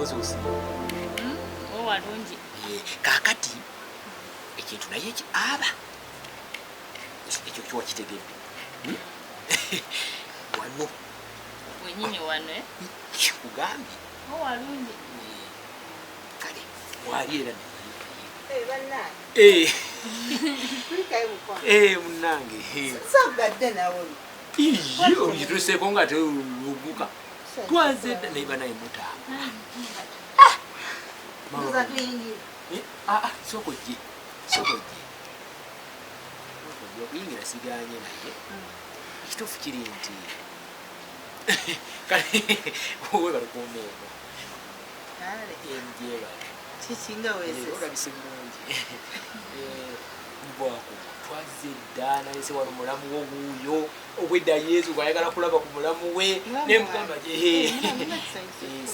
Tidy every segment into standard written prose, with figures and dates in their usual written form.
Mpozi osiima. O walungi. Kaakati ekintu naye ki aba ekyo kiwakitegedde. Wano Wenyini wano eh? Kugambye. O walungi. Kale wali era Bannange. Kulikayo mukwano. Munnange. Sagadde nawe. Iye ogituseeko nga teluguka. Twaze dda naye banaye mutaama. Nza tuyingira. Sooka ojje. Sooka ojje. Sooka ojje okuyingira siganye naye. Ekituufu kiri nti kale weebale kuuma eno. Kale. Gyebale. Kiki nga weesese? Olabise bulungi. Mbwako twazze dda nalese wano mulamu wo wuuyo obwedda Yesu bw'ayagala kulaba ku mulamu we ne mugamba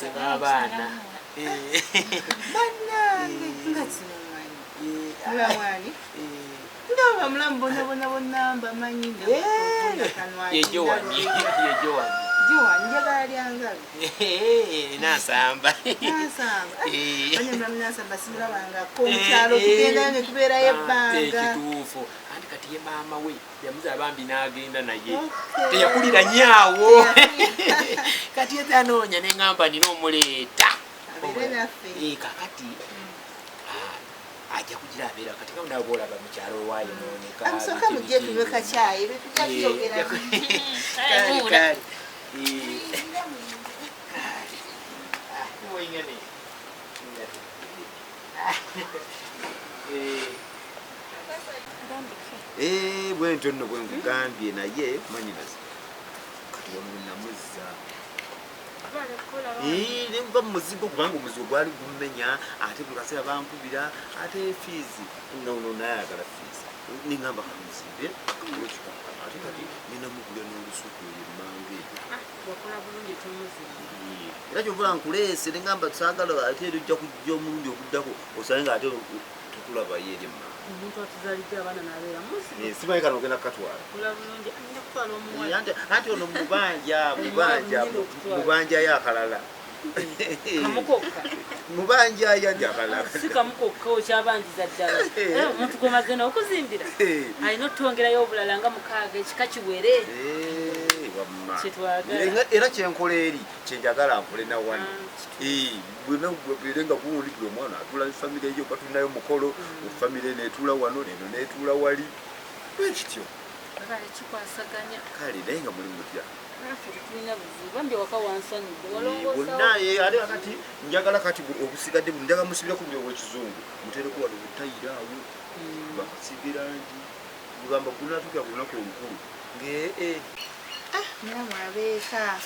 seba abaana. Bannange nga simumanyi. Mulamu ani? Ndaba mulamu bonna bonna bonna mbamanyi. Ye Joan, ye Joan. Joan njagala lyangabi. Nansamba. Nansamba. Banye mulamu Nansamba simulabangako mu kyalo tugendayo ne tubeerayo ebbanga. Ekituufu. Anti kati ye maama we yamuzaala bambi n'agenda naye. Teyakulira nnyo. Kati ye anoonya ne ŋŋamba nina omuleeta. Abeere naffe. Kaakati ajja kugira abeera kati nga nawe bw'olaba mu kyalo waayonooneka. Amusooka mujje tunywe kacaayi ebyo tujja kubyogera. Kale kale. Bwentyo nno bwe nkugambye naye manyinaze kati wano namuzza. Nenva mu muzigo kubanga omuzigo gwali gummenya ate buli kaseera bankubira ate fiizi nga ono naye ayagala fiizi neŋŋamba kamusimbe ate kati nenamugulya n'olusuku eyo emmanga eyo. Era kyovula nkuleese neŋŋamba saagala ate era ojja kujja omulundi oguddako osange nga ate tetulabayo eri emmanga. Omuntu atuzaalidde abaana n'abeera muzigo. Simanyi kano ogenda kukatwala. Kola bulungi alina kutwala omuwala. Anti ono mubanja mubanja mubanjayo akalala. Kamukokka. Mubanjayo anti akalala. Si kamukokka okyabanjiza ddala. Omuntu gw'omaze n'okuzimbira alina otwongerayo obulala nga mukaaga ekika kiwere. Wamma. Kyetwagala. Era kyenkola eri kyenjagala nkole na wano. Bwena nga gundi buli omwana atula famire yo batulinayo mukolo famire netuula wano neno netuula wali bwekityo. Kale kikwasaganya. Kale naye nga muli mutya? Naffe tetulina buzibu bambi waka wansanyudde walongoosawo. Bonna ate kati njagala kati obusigadde buno njagala musibireko buli obwekizungu mutereko wano butayira awo bakasiiga erangi bugamba gunaatuukira ku lunaku olukulu ngee. Mulamu abeeka.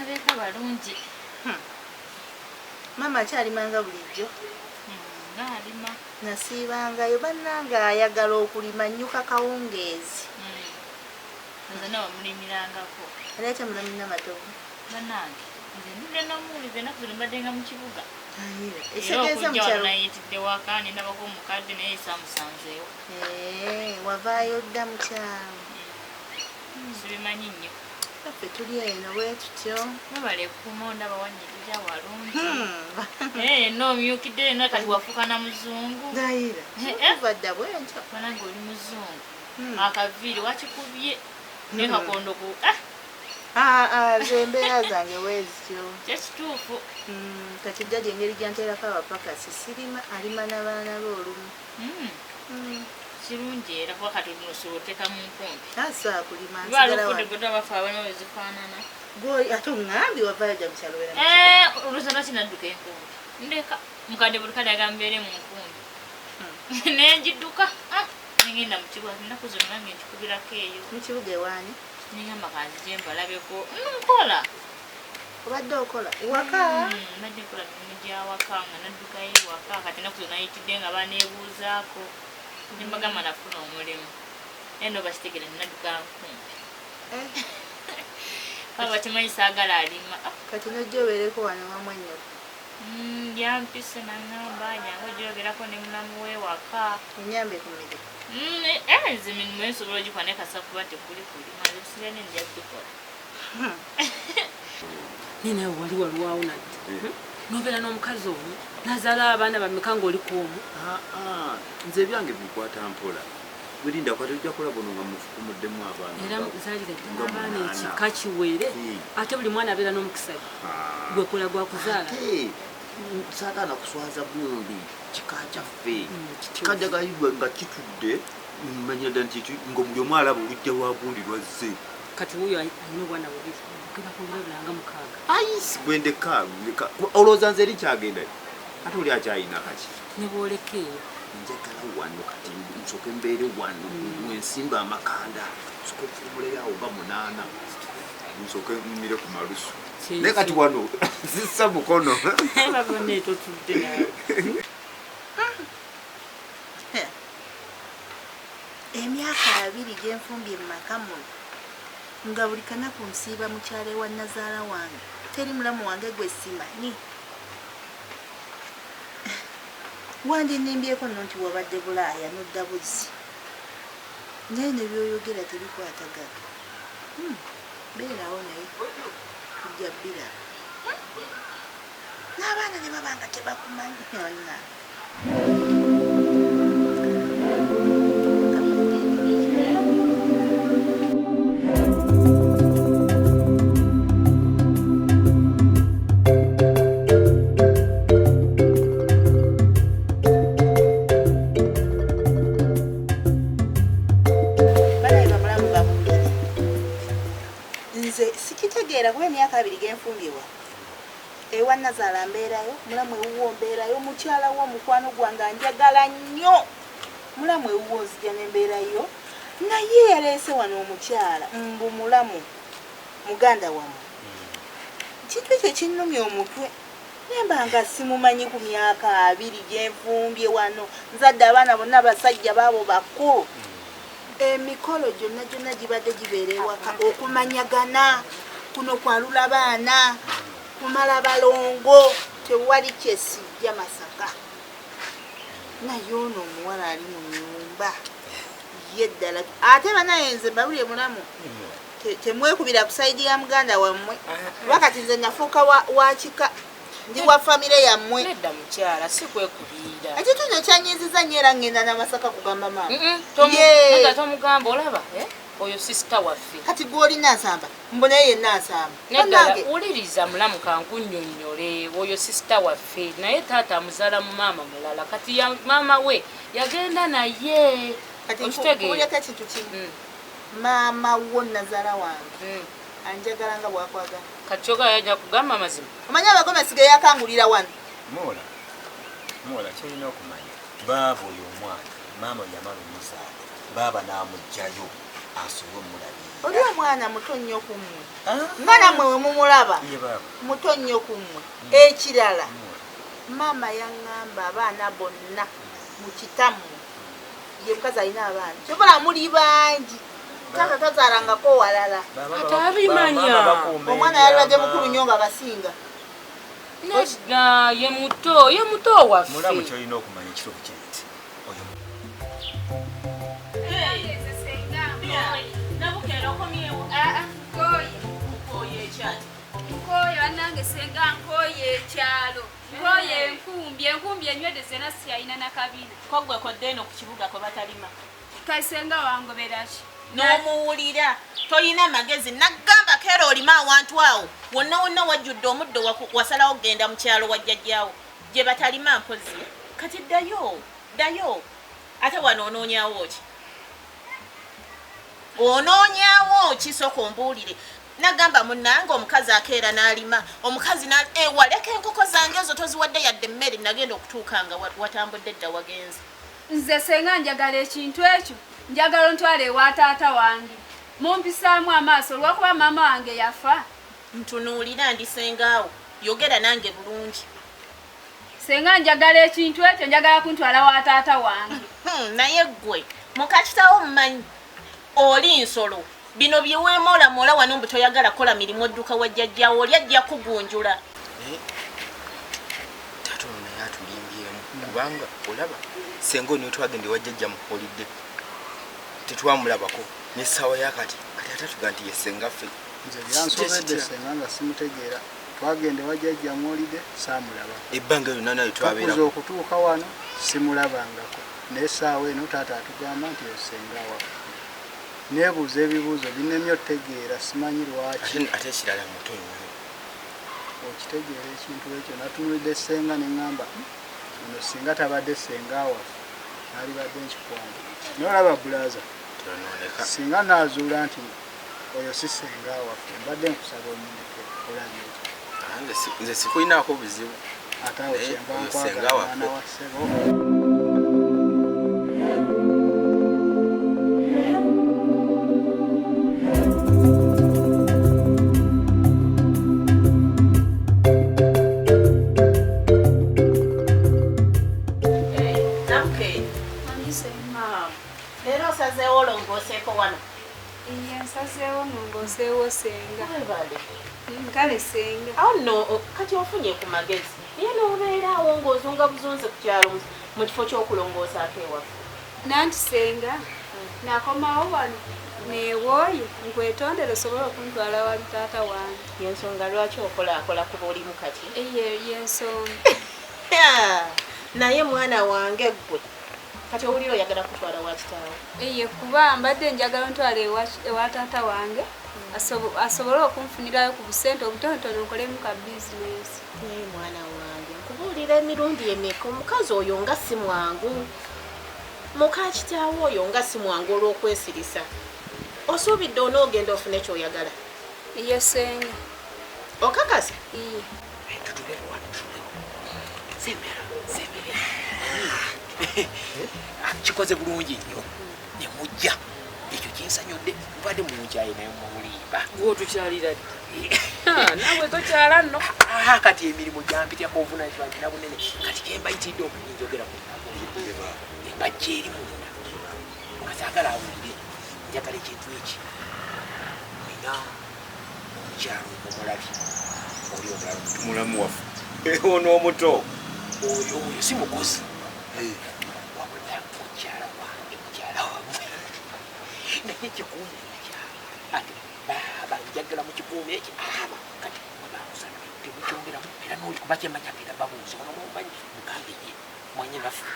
Abeeka balungi. Maama akyalimanga bulijjo. Ng'alima. Nasiibangayo bannange ayagala okulima nnyuka kawungeezi. Nze nawe mulimirangako. Ali atya mulamu Namatovu? Bannange nze ndudde n'omuwuliza ennaku zino mbadde nga mu kibuga. Era Ekitegeeza mu okujja wano kyalo. nayitidde waka ne ndabako omukadde naye saamusanzeewo. Wavaayo dda mu kyalo. Sibimanyi nnyo. Naffe tuli eno bwe tutyo. Webale kukuuma ondaba wannyirira walungi. N'omyukidde eno kati wafuuka na muzungu. Ndayira. Kuva dda bwentyo. Bannange oli muzungu. Akaviiri wakikubye ne kakondo ku Nze embeera zange bwe zityo. Kyekituufu. Kati jjajja engeri gyanteerako abapakasi sirima alima n'abaana be olumu. Kirungi era kuba kati osobola oteeka mu nkumbi. Asobola kulima Lwali nsigala olufudde wano. gwe twabafa abaana bwe zifaanana. Gwe ate oŋŋambye wavaayo dda mu kyalo beera mu kibuga. Oluusi lwaki nadduka enkumbi? Ndeka mukadde buli kale agamba mbeere mu nkumbi. Ne ngidduka ne ngenda mu kibuga ennaku zino nange nkikubirako eyo. Mu kibuga ewaani? Ne ngamba kanzije mbalabeko. Nkola. Obadde okola waka? Mbadde nkola mirimu gya waka nga naddukayo ewaka kati ennaku zino nayitidde nga baneebuuzaako. Ne mbagamba nafuna omulimu. Naye no bakitegeera nadduka nkumbi. Baba bakimanyi saagala alima. Kati n'ojja obeereko wano wamu ennyoko. Yampise n'aŋŋamba jangu ogyogerako ne mulamu we waka. Onyambe ku mirimu. Nze emirimu nsobola ogikola naye kasita kuba tekuli kulima nze bisigadde nja kubikola. Naye nawe wali walwawo nadde. Nobeera n'omukazi omu nazaala abaana bameka ng'oli ku omu? Nze ebyange bikwata mpola. Bulinda kwata ojja kulaba ono nga mufukumuddemu abaana. Era zaalira ddala abaana ekika kiwere ate buli mwana abeera n'omukisa gwe gwekola gwa kuzaala. Saagala kuswaza gundi kika kyaffe kikajagayibwa nga kitudde manyira ddala nti nga buli omu alaba olujja lwa gundi lwazze. Kati wuuyo alina obwana bubiri ogenda kwongera bulanga mukaaga. Ayisi gwendeka olowooza nze eri kyagendayo ate oli akyalina kaki ne bwoleka eyo njagala wano kati nsooke mbeere wano wensimba amakanda nsooke nfumuleyo awo nga munaana nsooke mmire ku malusu naye kati wano sissa mukono babone totudde nawe. Emyaka abiri gyenfumbye mu maka muno nga buli kanaku nsiiba mukyalo ewa nnazaala wange teri mulamu wange gwe simanyi. Wandinimbyeko nno nti wabadde Bulaaya n'odda buzzi naye ne by'oyogera tebikwatagana. Beerawo naye tujja bbiraba. N'abaana ne baba nga tebakumanyi yonna. Nze sikitegeera kuba emyaka abiri genfumbye wano ewa nnazaala mbeerayo, mulamu ewuwo mbeerayo, mukyala wo mukwano gwange anjagala nnyo, mulamu ewuwo nzija ne mbeerayo, naye yaleese wano omukyala mbu mulamu muganda wammwe. Kintu ekyo kinnumya omutwe nemba nga simumanyi ku myaka abiri gyenfumbye wano, nzadde abaana bonna basajja baabo bakulu. Emikolo gyonna gyonna gibadde gibeera ewaka okumanyagana kuno kwalula baana kumala balongo tewali kyesijja Masaka. Naye ono omuwala ali mu nnyumba ye ddala ate banaye nze mbabulye mulamu temwekubira ku sayidi ya muganda wammwe kuba kati nze nafuuka wa kika ndi wa famire yammwe. Nedda mukyala si kwekubiira. Ekintu kino kyanyiiziza nnyo era ngenda n'Amasaka kugamba maama. Nedda tomugamba olaba oyo sisita waffe. Kati gwe oli Nansamba mbu naye ye Nansamba. Nedda wuliriza mulamu kankunnyonnyole oyo sisita waffe naye taata amuzaala mu maama mulala kati maama we yagenda naye. Kati nkubuulireko ekintu kimu. Maama wo nnazaala wange anjagala nga bw'akwagala. Kati kyogala yajja kugamba amazima. Omanyi abagomesi ge yakangulira wano. Mola, Mola kyolina okumanya baaba oyo omwana maama yamala omuzaala baaba n'amuggyayo asobole omulabirira. Oli omwana muto nnyo ku mmwe nga nammwe we mumulaba muto nnyo ku mmwe. Ekirala maama yaŋŋamba abaana bonna mu kitammwe ye mukazi alina abaana kyobola muli bangi. Taata tazaalangako walala. Atabimanya. Omwana yalibadde mukulu nnyo nga basinga. Nedda ye muto waffe. Mulamu kyolina okumanya ekituufu kiri nti oyo Nkooye bannange senga nkooye ekyalo nkooye enkumbi enkumbi enywedde zena siyalina na kabina. Ko gwe kodde eno ku kibuga kwe batalima. Kasenga wangobera ki? N'omuwulira tolina magezi nagamba keera olima awantu awo wonna wonna wajjudde omuddo wasalawo okugenda mu kyalo wajjajjaawo gye batalima mpozi kati ddayo ddayo ate wano onoonyawo ki? Onoonyawo ki? Sooka ombuulire. Nagamba munnange omukazi akeera n'alima omukazi waleka enkoko zange ezo toziwadde yadde emmere nagenda okutuuka nga watambudde dda wagenze. Nze senga njagala ekintu ekyo njagala ontwale ewa taata wange mumpisaamu amaaso olwokuba maama wange yafa. Ntunuulira ndi sengaawo yogera nange bulungi. Senga njagala ekintu ekyo njagala kuntwala wa taata wange. Naye ggwe muka kitaawo mmanyi oli nsolo bino bye weemoolamoola wano mbu toyagala kukola mirimu odduka wa jjajjaawo oli ajja kugunjula. Taata ono naye atulimbyemu kubanga olaba senga ono twagenda ewa jjajja mu holiday tetwamulabako n'essaawa ya kati kati ate atuga nti ye senga ffe. Nze byansobedde senga nga simutegeera. Twagenda ewa jjajja Mwolide, saamulabako. Ebbanga lyonna naye Tukuze twabeera. okutuuka wano simulabangako. Naye essaawa eno taata atugamba nti oyo ssenga waffe. Neebuuza ebibuuzo binnemye otegeera simanyi lwaki. Ate ekirala muto nnyo. Okitegeera ekintu ekyo natunulidde ssenga ne ŋŋamba ono singa tabadde ssenga waffe naalibadde nkikwana. Naye olaba bulaza singa naazuula nti oyo si ssenga waffe mbadde nkusaba omuneke olabye otya? Nze sikulinaako buzibu. Ate awo kyenva Oyo nkwagala ssenga waffe. mwana wa ssebo. Namuke, leero osazeewo olongooseeko wano. Iye nsazeewo nongooseewo ssenga. Webale. Kale ssenga. Awo nno kati ofunye ku magezi. Naye n'obeera awo ng'ozunga buzunze ku kyalo mu kifo ky'okulongoosaako ewaffe. Nanti ssenga nakomawo wano neewooye nkwetondere osobole okuntwala wali taata wange. Y'ensonga lwaki okolaakola kuba olimu kati? Eyo y'ensonga. Naye mwana wange ggwe kati owulira oyagala kutwala wa kitaawo? Iye kuba mbadde njagala ntwala ewa taata wange asobole okunfunirayo ku busente obutonotono nkolemu ka bizinensi. Naye mwana wange nkubuulira emirundi emeka omukazi oyo nga si mwangu. Muka kitaawo oyo nga si mwangu olw'okwesirisa. Osuubidde onoogenda ofune ky'oyagala? Iye ssenga. Okakasa? Iye. Kikoze bulungi nnyo ne mujja ekyo kinsanyudde mubadde munkyaye naye mumulimba. Gwotukyalira ddi? Naawe tokyala nno. Kati emirimu gyampityako obuvunanyizibwa nina bunene kati kyembayitidde omanyi njogera ku embajja eri munda nga saagala awulire njagala ekintu eki nina omukyalo omulabi oli omulala mulamu waffe ono omuto oyo oyo si mukozi wabula mukyala wange mukyala wammwe naye kikuumi ekyalo ate baaba njagala mukikuumi eki aba kati mwebakusala temukyongeramu era noli kuba kyemanya agenda babuuze ono mumanyi mugambe ye mwanye naffe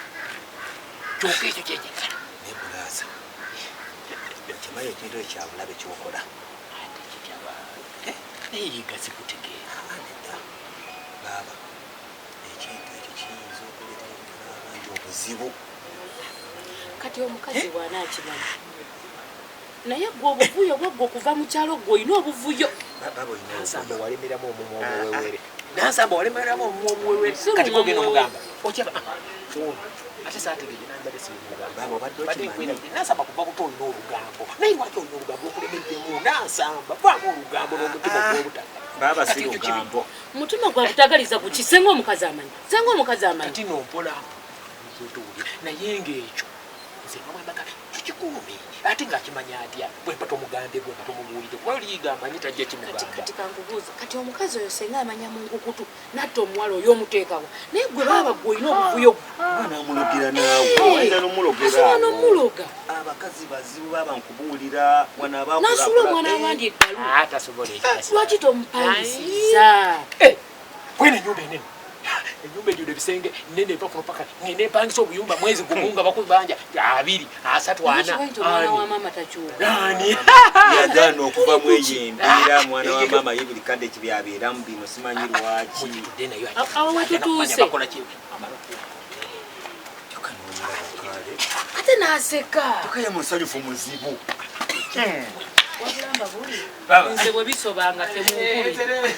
kyokka ekyo kyenjagala. Naye bulaza okimanyi ekintu ekyo kyabulabe kyokola. Ate kityaba naye yiga sikutegeera. Nedda baaba ekintu ekyo kiyinza okuleetera omuwala abangi obuzibu. Kati omukazi bw'anaakimanya naye gwe obuvuyo bwogwe okuva mu kyalo gwe olina obuvuyo. Nansamba walemeramu omumwa omuwewere. Nansamba walemeramu omumwa omuwewere. Kati gogenda omugamba okyaba ono ate saategedde nandibadde simugamba. Badde nkwerabidde Nansamba kuva buto olina olugambo naye lwaki olina olugambo okulemeddemu Nansamba vaamu olugambo n'omutima ogw'obutaka. Baaba si lugambo. Mutima gwa butagaliza kuki senga omukazi amanyi senga omukazi amanyi. Kati no mpola naye ng'ekyo nze nga tukikuume ate ng'akimanya atya bwe mpa tomugambe gwe nga tomubuulire kuba oliyiga amanyi tajja kimugamba. Kati kankubuuza kati omukazi oyo senga amanya mu nkukutu natta omuwala oyo omuteekawo naye gwe baaba gwe olina obuvuyo Anamulogera naawe oyinza n'omulogera. Asobola n'omuloga. Abakazi bazibu baaba nkubuulira wano abakola. N'asuula omwana w'abandi eddalu. Tasobola ekyo. Lwaki tomupangisiza? Kweno ennyumba enene ennyumba ejjudde ebisenge nene eva kuno paka ngenda empangisa obuyumba mwezi gumu nga bakubanja 2 3 4. Nti omwana wa maama takyuka. Ani? Yagaana okuva mu eyo embeera mwana wa maama ye buli kadde kibyabeeramu bino simanyi lwaki. Awo wetutuuse. Ate n'aseka. Kyokka ye musanyufu muzibu. Wabula mbabuulire nze bwe bisobanga temunkubira.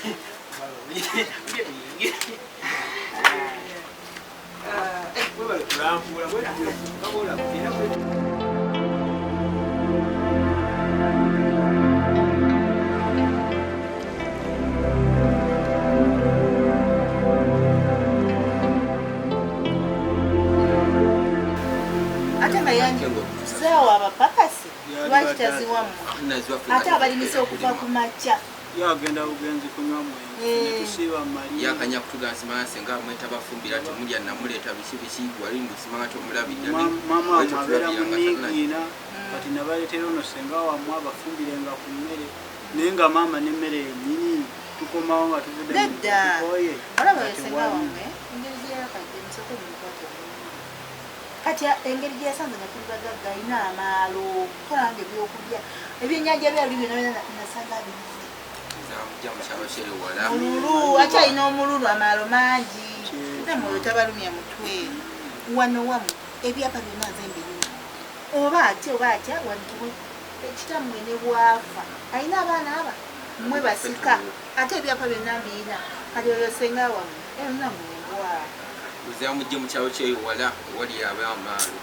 Ate nga yanjizaawo abapakasi lwaki taziwammwe ate abalimisa okuva ku makya. Yagenda bugenzi kunywa mwenge netusiiba mumaliiro. Yakanya kutugamba simanya senga mweta bafumbira temulya namuleeta biki biki wali mbusimanga tomulabidde. Maama wamwe abeera munigiina kati nabaleetera ono senga wammwe abafumbirenga ku mmere naye nga maama n'emmere yennyini Tukomawo nga tuvudde Nedda. Olaba senga wange engeri gye yakajja musooke mumukwate bulungi. Kati engeri gye yasanze nga tuli bagagga alina amaalo kolanga ebyokulya ebyennyanja byali byonna nasanga abirize. Mululu akyalina omululu amaalo mangi namwe oyo tabalumya mutwe wano wamu ebyapa byonna nze mbirina oba atya wano kitammwe ne bwafa alina abaana aba mmwe basika ate ebyapa byonna mbirina kati oyo senga wammwe namwe uzamujje mu kyalo kyewala wali abamaalo.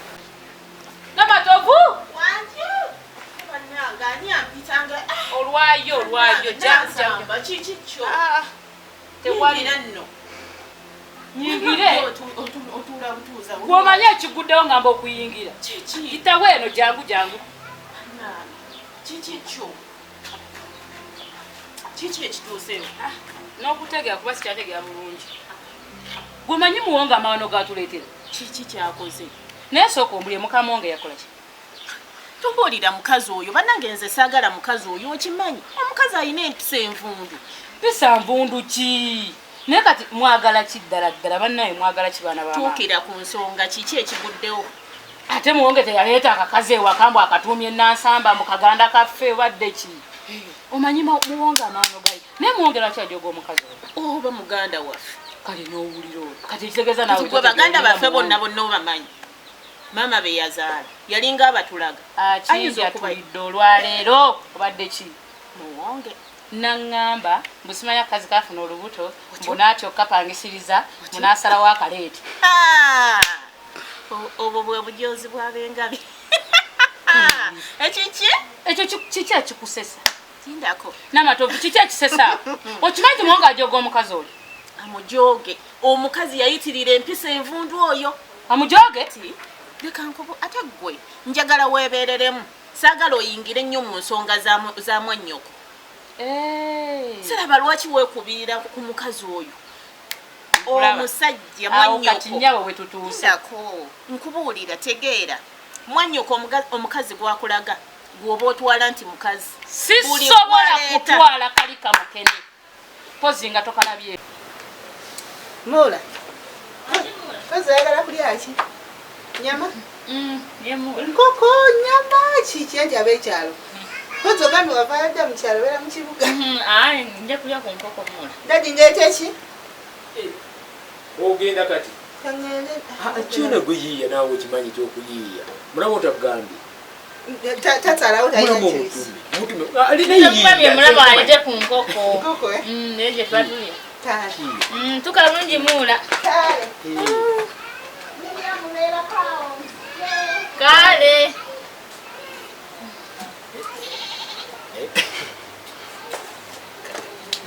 Namatovu wanje bannange ani ampitanga olwayo jamba kiki kyo tewalira nno nyingire otuula butuuza gw'omanyi ekiguddewo ngamba okuyingira kiki yitawo eno jangu bannange kiki kyo kiki ekituuseewo n'okutegeera kuba sikyategeera bulungi. Gwomanyi Muwonge amawano gatuleetera kiki kyakoze naye sooka ombulye mukamonge yakola ki? Tumbuulira mukazi oyo bannange nze saagala mukazi oyo okimanyi omukazi alina empisa envundu. Mpisa nvundu ki? Naye kati mwagala ki ddala ddala bannaye mwagala ki baana ba maama? Tuukira ku nsonga kiki ekiguddewo? Ate Muwonge teyaleeta akakazi ewaka mbu akatuumye Nansamba mbu kaganda kaffe obadde ki? Omanyi Muwonge amaano gayi naye Muwonge lwaki ajooga omukazi oyo? Oba muganda waffe. Kale n'owulira olwo kati ekitegeeza naawe gwe baganda baffe bonna bonna obamanyi maama be yazaala yalinga abatulaga ayinza okubulidde olwaleero obadde ki? Muwonge naŋŋamba mbu simanya akazi kafuna olubuto mbu n'atya okukapangisiriza mbu n'asalawo akaleete. Obwo bwe bujozi bw'abengabi. Ekiki? Ekyo kiki ekikusesa? Tindako. Namatovu kiki ekisesa? Okimanyi nti Muwonge ajooga omukazi oli? Amujooge. Omukazi yayitirira empisa envundu oyo. Amujooge? Leka nkubu ate ggwe njagala weebeereremu saagala oyingire nnyo mu nsonga za mwannyoko. Siraba lwaki weekubiira ku mukazi oyo. Omusajja mwannyoko. Kati nnyabo bwe tutuuse. Ndako nkubuulira tegeera mwannyoko omukazi gw'akulaga gw'oba otwala nti mukazi. Sisobola kutwala kali kamukene. Pozi nga tokalabye. Mola. Kozi oyagala kulya ki? Nyama? Nkoko, nyama, kiki anti ab'ekyalo. Kozi ogambye wavaayo dda mu kyalo obeera mu kibuga. Nja kulya ku nkoko Mola. Dadi ndeete ki? Ogenda kati. Kaŋŋende. Kyona gwe yiiya naawe okimanyi ekyokuyiiya. Mulamu otakugambye. Tasalawo talina choice. Mutume. Alina yiiya. Mulamu aleete ku nkoko. Nkoko eh? Naye gye tuba tulya. Kale. Tuka bulungi Mula. Kale. Kale.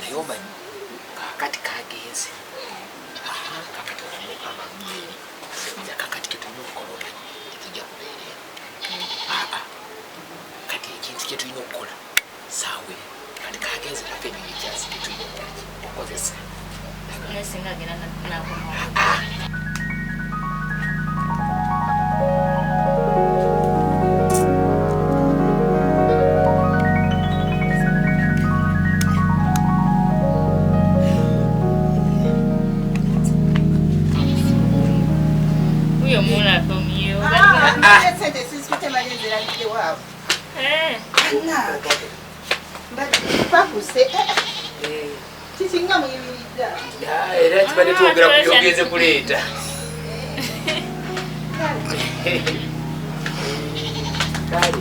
Naye omanyi kakati kagenze. Kakati kakati ketulina okukola omanyi tetujja kubeera eno. Kati ekintu kye tulina okukola saawa eno kati kagenze naffe ebyo ekyasi tetulina okukola okukozesa. Naye singa agenda n'akomawo. Kikinga muyimiridde. Era kibadde twogera ku byogenze kuleeta. Kale.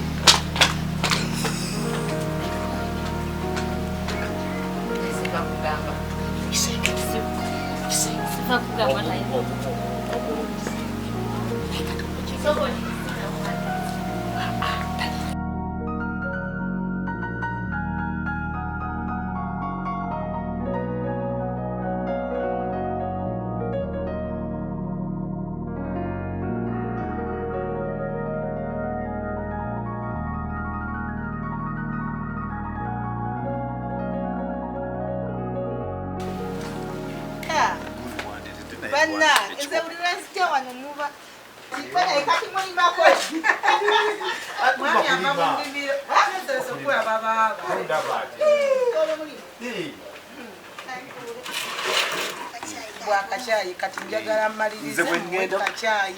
Sifa kugamba naye. Bannange nze buli lwenzija wano muba kati mulimako mwami ava mu nnimiro. Olwo mulimu. Bwakacyayi kati njagala mmalirize Nze bwe ŋŋenda- kacyayi.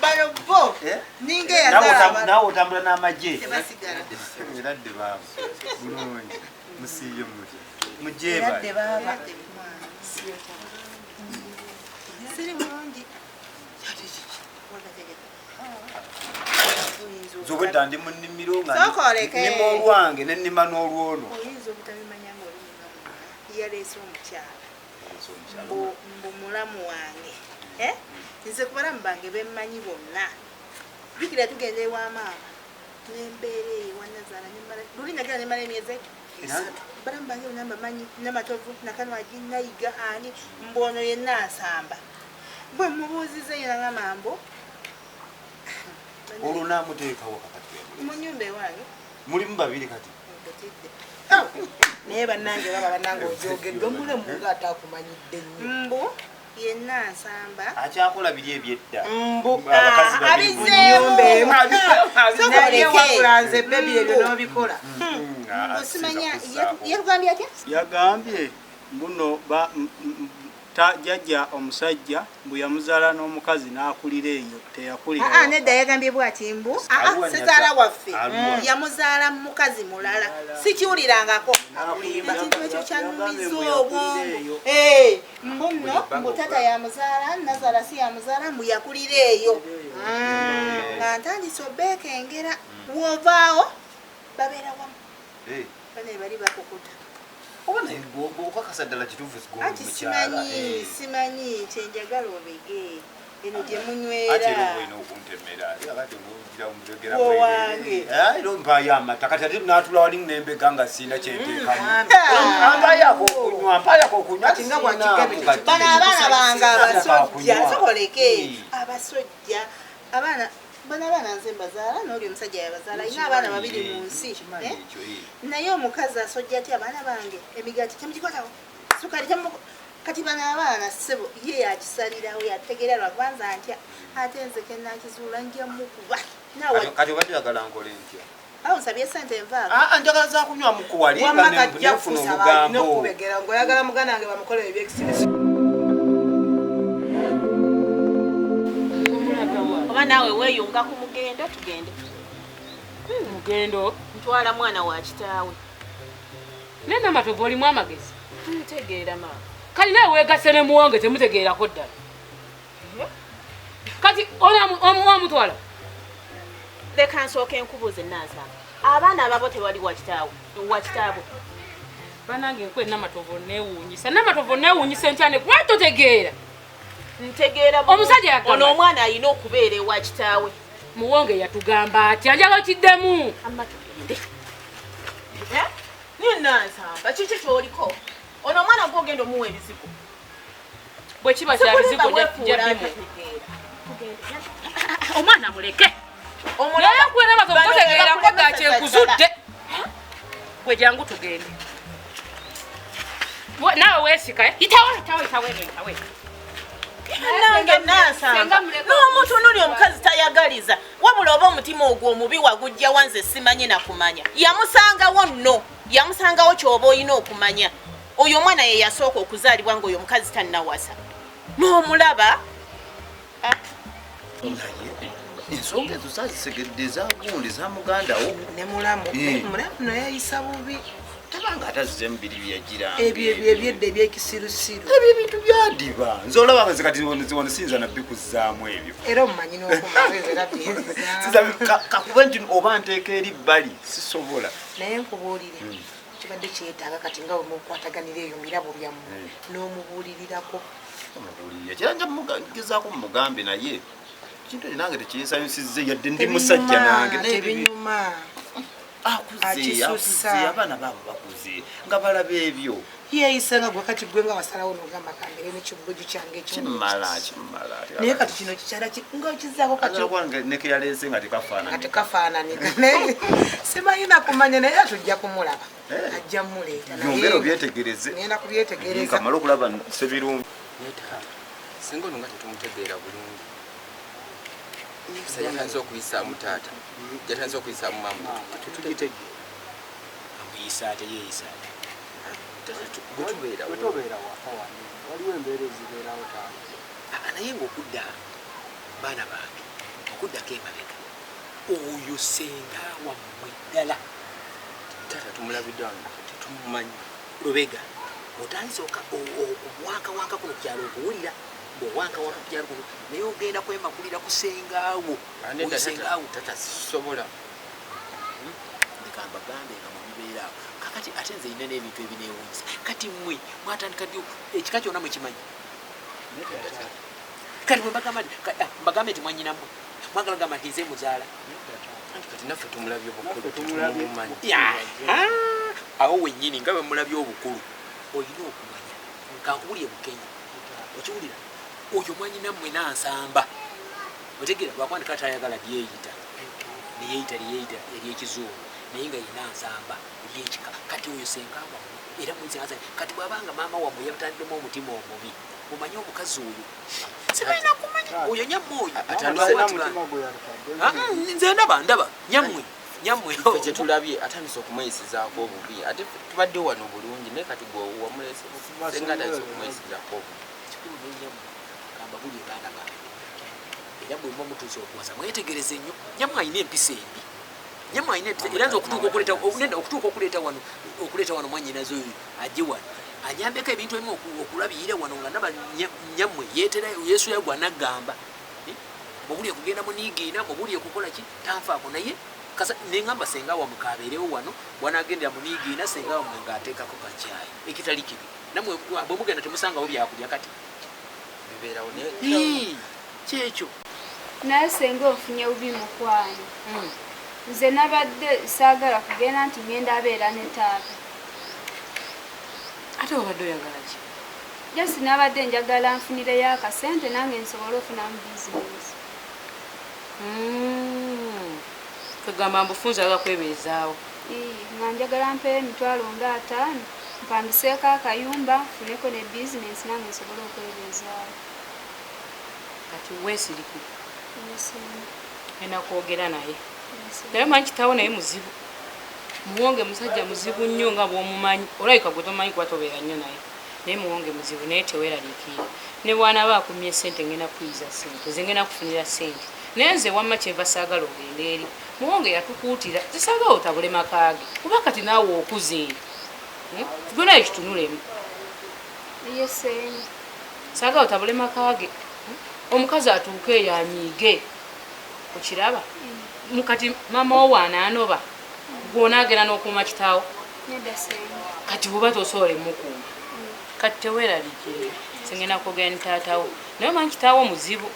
Bano bo Eh? ninga Naawe eyazaala naawe otambula n'amagye. Tebasigala. Era dde baaba. Bulungi. Musiiye mutya. Mugyebale. Era dde baaba. Siri bulungi. Nze obwedda ndi mu nnimiro nga Sooka oleke. nnima olwange ne nnima n'olwono. Oyinza obutabimanya ng'oli mulamu yaleese omukyala mbu mulamu wange. Eh? Nze ku balamu bange bemmanyi bonna. Jjukira tugenda ewa maama nembeera eyo ewa nnazaala nemmala luli nagenda nemmala emyezi esatu. Balamu bange bonna mbamanyi, Namatovu, Nakanwagi, Nayiga, ani mbu ono yenna nsamba. Bwe mubuuziza eyo nagamba mbu Olwo naamuteekawo kakati. Mu nnyumba ewange. Mulimu babiri kati. Nkutidde. Naye bannange baba bannange ojogeddwa omulamu ng'ataakumanyidde nnyo. Mbu yenna nsamba. Akyakola biri ebyedda. Mbu Abakazi babiri. Nnyumba emu. Sooka Naye oleke. wabula nze bebi ebyo n'obikola. Mbu simanya yatugambye atya? Yagambye mbuno jjajja omusajja mbu yamuzaala n'omukazi n'akulira eyo teyakulira. Aa nedda yagambye bw'ati mbu Aluwa sezaala waffe Aluwa. yamuzaala mukazi mulala sikiwulirangako. Ekintu ekyo kyanumiza obwongo. Eh, mbu nno mbu taata yamuzaala nazaala si yamuzaala mbu yakulira eyo. Nga ntandise obeekengera wovaawo babeera wamu bane bali bakukuta. Oba naye okakasa ddala kituufu Anti mukyala. simanyi simanyi kyenjagala obege eno gye Ate era munywera. olina okuntemera. Era kati ng'ogira omutegera Owange. Era mpaayo amata kati ate n'atula wali nembega nga siina kyenteekamu. Mpaayo ak'okunywa, mpaayo ak'okunywa. Kati nga bw'akigabye Kati. Bano abaana bange abasojja Akunywa. sokoleke abasojja abaana bano abaana nze mbazaala n'oli omusajja yabazaala alina abaana babiri mu nsi. Eh? Naye omukazi asojja atya abaana bange emigaati temugikwatako sukali temu kati bano abaana ssebo ye yakisalirawo yategeera lwakubanza ntya ate nze kenakizuula nja mukuba naawe. Kati obadde oyagala nkole ntya? Awo nsabye sente envaako. Ah, njagala za kunywamu kuwali Wamma nga kajja nenfuna kusaba alina olugambo. okubegera ng'oyagala muganda wange bamukolere ebyekisiriso. Oba naawe weeyunga ku mugendo tugende. Mugendo? Ntwala mwana wa kitaawe. Naye Namatovu olimu amagezi. Ntegeera maama. Kati nawe weegasse ne Muwonge temutegeerako ddala. Kati omutwala? Leka nsooke nkubuuze Nansamba. Abaana ababo tewali wa kitaawe wa kitaabwe. Bannange nkwe Namatovu neewuunyisa. Namatovu neewuunyisa ntya ne kuba totegeera. Ntegeera bulungi. Omusajja yagamba. Ono omwana alina okubeera ewa kitaawe. Muwonge yatugamba atya? Njagala kiddemu. Amma tugende. Eh? Naye Nansamba kiki ky'oliko? Ono omwana gw'ogenda omuwa ebizigo. Bwe kiba kya Sikulimba bizigo nja weefuula bimuwa. ntategeera. Tugende. Omwana muleke. Omulaba- Naye gwe Namatovu Bano totegeerako be dda bakulemeseza kyenkuzudde. Gwe jangu tugende. Naawe weesika eh? Yitawo yitawo yitawo eno yitawo eno. Nange Nansamba n'omutunuli omukazi tayagaliza wabula oba omutima ogwo omubi wagujja wanze simanyi nakumanya. Yamusangawo nno yamusangawo ky'oba olina okumanya. Oyo omwana ye yasooka okuzaalibwa ng'oyo omukazi tannawasa. N'omulaba Naye ensonga ezo saazisegedde ezagundi za muganda wo. Ne mulamu. Eh. Mulamu naye ayisa bubi. Tabanga atazzeemu biri byeyagiranga. Ebyo ebyo ebyedda ebyekisirusiru. Ebyo ebintu byadiba. Nze olaba nze kati wano siyinza nabikuzzaamu ebyo. Era omumanyi n'okumaze era byenziza. Siyinza kakuba nti oba nteeka eri bbali sisobola. Naye nkubuulire kibadde kyetaaga kati nga bwe mukwataganira eyo mirabo byammwe n'omubuulirirako. Omubuulirira kira nja gezaako mumugambe naye kintu ekyo nange tekinsanyusizza yadde ndi musajja nange naye Tebinyuma. Akuze Akisussa. akuze abaana baabo bakuze nga balaba ebyo. Yeeyisa nga gwe kati gwe nga wasalawo n'ogamba kambere n'ekibuguju kyange ekimu. Kimala kimala. Naye kati kino kikyala nga okizaako kati Kati ne keyaleese nga nga tekafaanana. tekafaananika naye simanyi nakumanya naye tujja kumulaba ajja muleeta naye Byongere obyetegereze. ngenda kubyetegereza. Kamale okulaba Ssebirungi. Singa ono nga tetumutegeera bulungi. Empisa yatandise okuyisaamu taata, yatandise okuyisaamu maama. Tetugitegeera. Amuyisa ate yeeyisa ate. Bwe tubeera Bwe tobeera waka wano. Waliwo embeera ezibeerawo taata. Naye ng'okudda baana bange, okuddako emabega, oyo senga wammwe ddala. Taata tumulabidde wano, tetumumanyi. Lubega, otandise okuwankawanka kuno ku kyalo, okuwulira bw'owankawanka ku kyalo kuno, naye ogenda kwemakulira ku sengaawo. Oyo sengaawo. Taata sisobola. Leka mbagambe nga mubibeeraawo kakati, ate nze nina n'ebintu ebineewuunyisa. Kati mmwe mwatandika ddi? Ekika kyonna mukimanyi. Kati bwe mbagamba nti mbagambe nti mwannyinammwe, mwagala gamba nti nze muzaala. Anti kati naffe tumulabye bukulu. Naffe tumulabye. Tetumumanyi. Awo wennyini nga bwe mulabye obukulu, olina okumanya kankubulye Bukenya, okiwulira? Oyo mwanyinammwe nansamba, otegeera? Lwakwandika tayagala lyeyita, neyeyita lyeyita eryekizungu, naye nga yina nsamba eryekika. Kati oyo senga wammwe, era mwisenga. Kati bwabanga maama wammwe yatandiddemu omutima omubi, mumanye omukazi oyo sibalina kumanya oyo nyammwe oyo. Alina mutima gwe yalutadde. Nze ndaba nyammwe, nyammwe. Ffe kyetulabye, atandise okumweyisizaako obubi, ate ffe tubadde wano bulungi, naye kati gwe wamulese, senga atandise okumweyisizaako obubi. Kikulu nenyammwe gamba buli baana bange, era bwe muba mutuuse okuwasa mwetegereze nnyo. Nyammwe alina empisa embi, nyammwe alina empisa, era nze okutuuka okuleeta, nenda okutuuka okuleeta wano mwannyinaze oyo ajje wano anyambeko ebintu ebimu okulabirira wano, nga ndaba nyammwe yeetera yeesula gwa naggamba. Mubuli okugenda muniigiina, mubuli okukola ki, tanfaako. Naye neŋŋamba senga wammwe kabeerewo wano, wanagendera muniigiina, senga wammwe ng'ateekako kakyayi, ekitali kibi. Nammwe bwe mugenda temusangawo byakulya kati. Bibeerawo naye. Ii, kyekyo. Naye senga ofunye bubi, mukwano. Nze nabadde saagala kugenda nti ngenda abeera ne taata. Ate obadde oyagala ki? Just nabadde njagala nfunireyo akasente nange nsobole ofunamu bizinesi. Kagamba mbufunze aga kwebeezaawo. Nga njagala mpeyo 50,000 mpangiseeko akayumba, nfuneko ne bizinesi nange nsobole okwebeezaawo. Kati weesirikire. Yes, senga. Ngenda kwogera naye. Yes, Naye manyi kitaawo naye muzibu. Muwonge musajja muzibu nnyo nga bw'omumanyi. Olabika gwe tomanyi kuba tobeera nnyo naye, naye Muwonge muzibu. Naye teweeraliikirira, ne bw'anaaba akumye sente, ngenda kuyiza sente, nze ngenda kufunira sente. Naye nze wamma kyenva saagala ogende eri Muwonge, yatukuutira zisaagala otabule maka ge, kuba kati naawe okuze. Gwe naye kitunulemu. Yes, senga. Saagala otabule maka ge. Omukazi atuuke eyo anyiige, okiraba? Kati maama wo waanaanoba, gwonaagenda n'okuuma kitaawo? Nedda, senga. Kati bwoba tosobola emukuuma, kati teweeraliikirira, singenda kwogera ne taatawo. Naye omanyi kitaawo muzibu,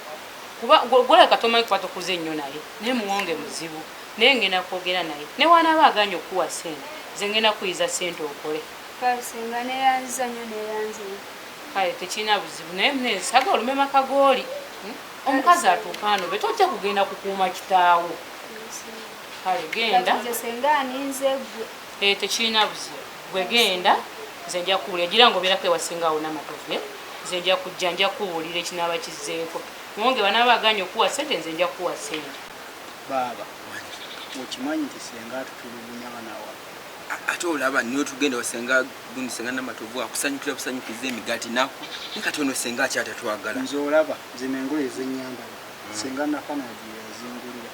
kuba gwolabika tomanyi kuba tokuze nnyo naye, naye Muwonge muzibu. Naye ngenda kwogera naye, ne waanaaba aganye okukuwa sente, nze ngenda kuyiza sente okole. Kale senga, neyanziza nnyo, neyanziza. Kale tekirina buzibu, naye nesaga olume maka gooli. Omukazi atuuka anobe, tojja kugenda kukuuma kitaawo. Kale genda. Kati nze senga aninze gwe. Eh, tekirina buzibu, gwe genda, nze nja kuwulira gira nga obeerako ewasinga awo n'amatovu, eh? Nze nja kujja, nja kuwulira ekinaaba kizzeeko. Muwonge banaaba aganye okuwa sente, nze nja kuwa sente. Baaba, okimanyi nti senga atutulugunya banawa? Ate olaba niwe tugenda wasenga gundi, senga Namatovu akusanyukira busanyukiza emigaati naku, ne kati ono senga akyatatwagala. Nze olaba zino engoye zenyambala, senga Nakanagi yazingulira.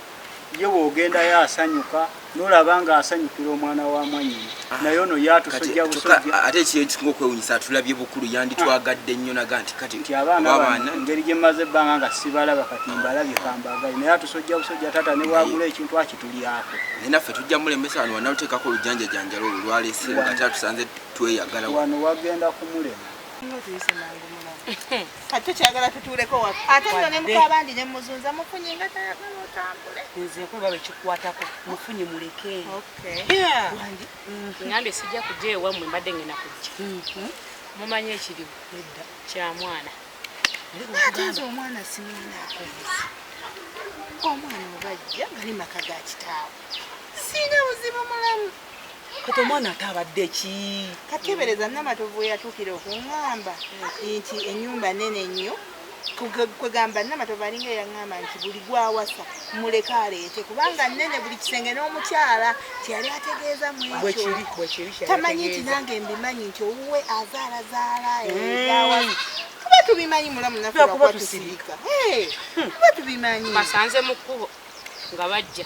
Ye bw'ogendayo asanyuka, nolaba nga asanyukira omwana wa mwanyina, naye ono ye atusojja busojja. Ate ekiyo ekisinga okwewunyisa, atulabye bukulu, yanditwagadde nnyo naga nti kati nti abaana oba bano, engeri gye mmaze ebbanga nga sibalaba, kati mbalabye, kambagaye. Naye atusojja busojja taata, ne bwagula ekintu akitulyako. Naye naffe tujja mulemesa wano, wanaluteekako olujanjajanjalo olwo lwaleese nga ate atusanze tweyagala. Wano wagenda kumulema. Tuyise mangu mulamu. Kati tukyagala tutuuleko waka, ate nno ne mukabandi ne muzunza mufunye nga tayagala otambule. Nze nkuba bekikwatako, mufunye muleke. Ngambye sijja kujja ewammwe, mbadde ngenda kujja. Mumanyi ekiriwo? Nedda, kya mwana. Ate nze omwana simulinaako buzibu. Omwana obajja nga ne maka ga kitaawe, siina buzibu mulamu. Kati omwana ate abadde ki? Kateebereza Namatovu we yatuukira okuŋŋamba nti ennyumba nene nnyo. Kwegamba Namatovu alinga yaŋŋamba nti buli gwawasa muleke aleete kubanga nnene buli kisenge n'omukyala kyeyali ategeeza mu ekyo. Tamanyi nti nange mbimanyi nti owuwe azaalazaala ebyawasa. Tuba tubimanyi mulamu naffe lwakuba tusirika. Tuba tubimanyi. Basanze mu kkubo nga bajja.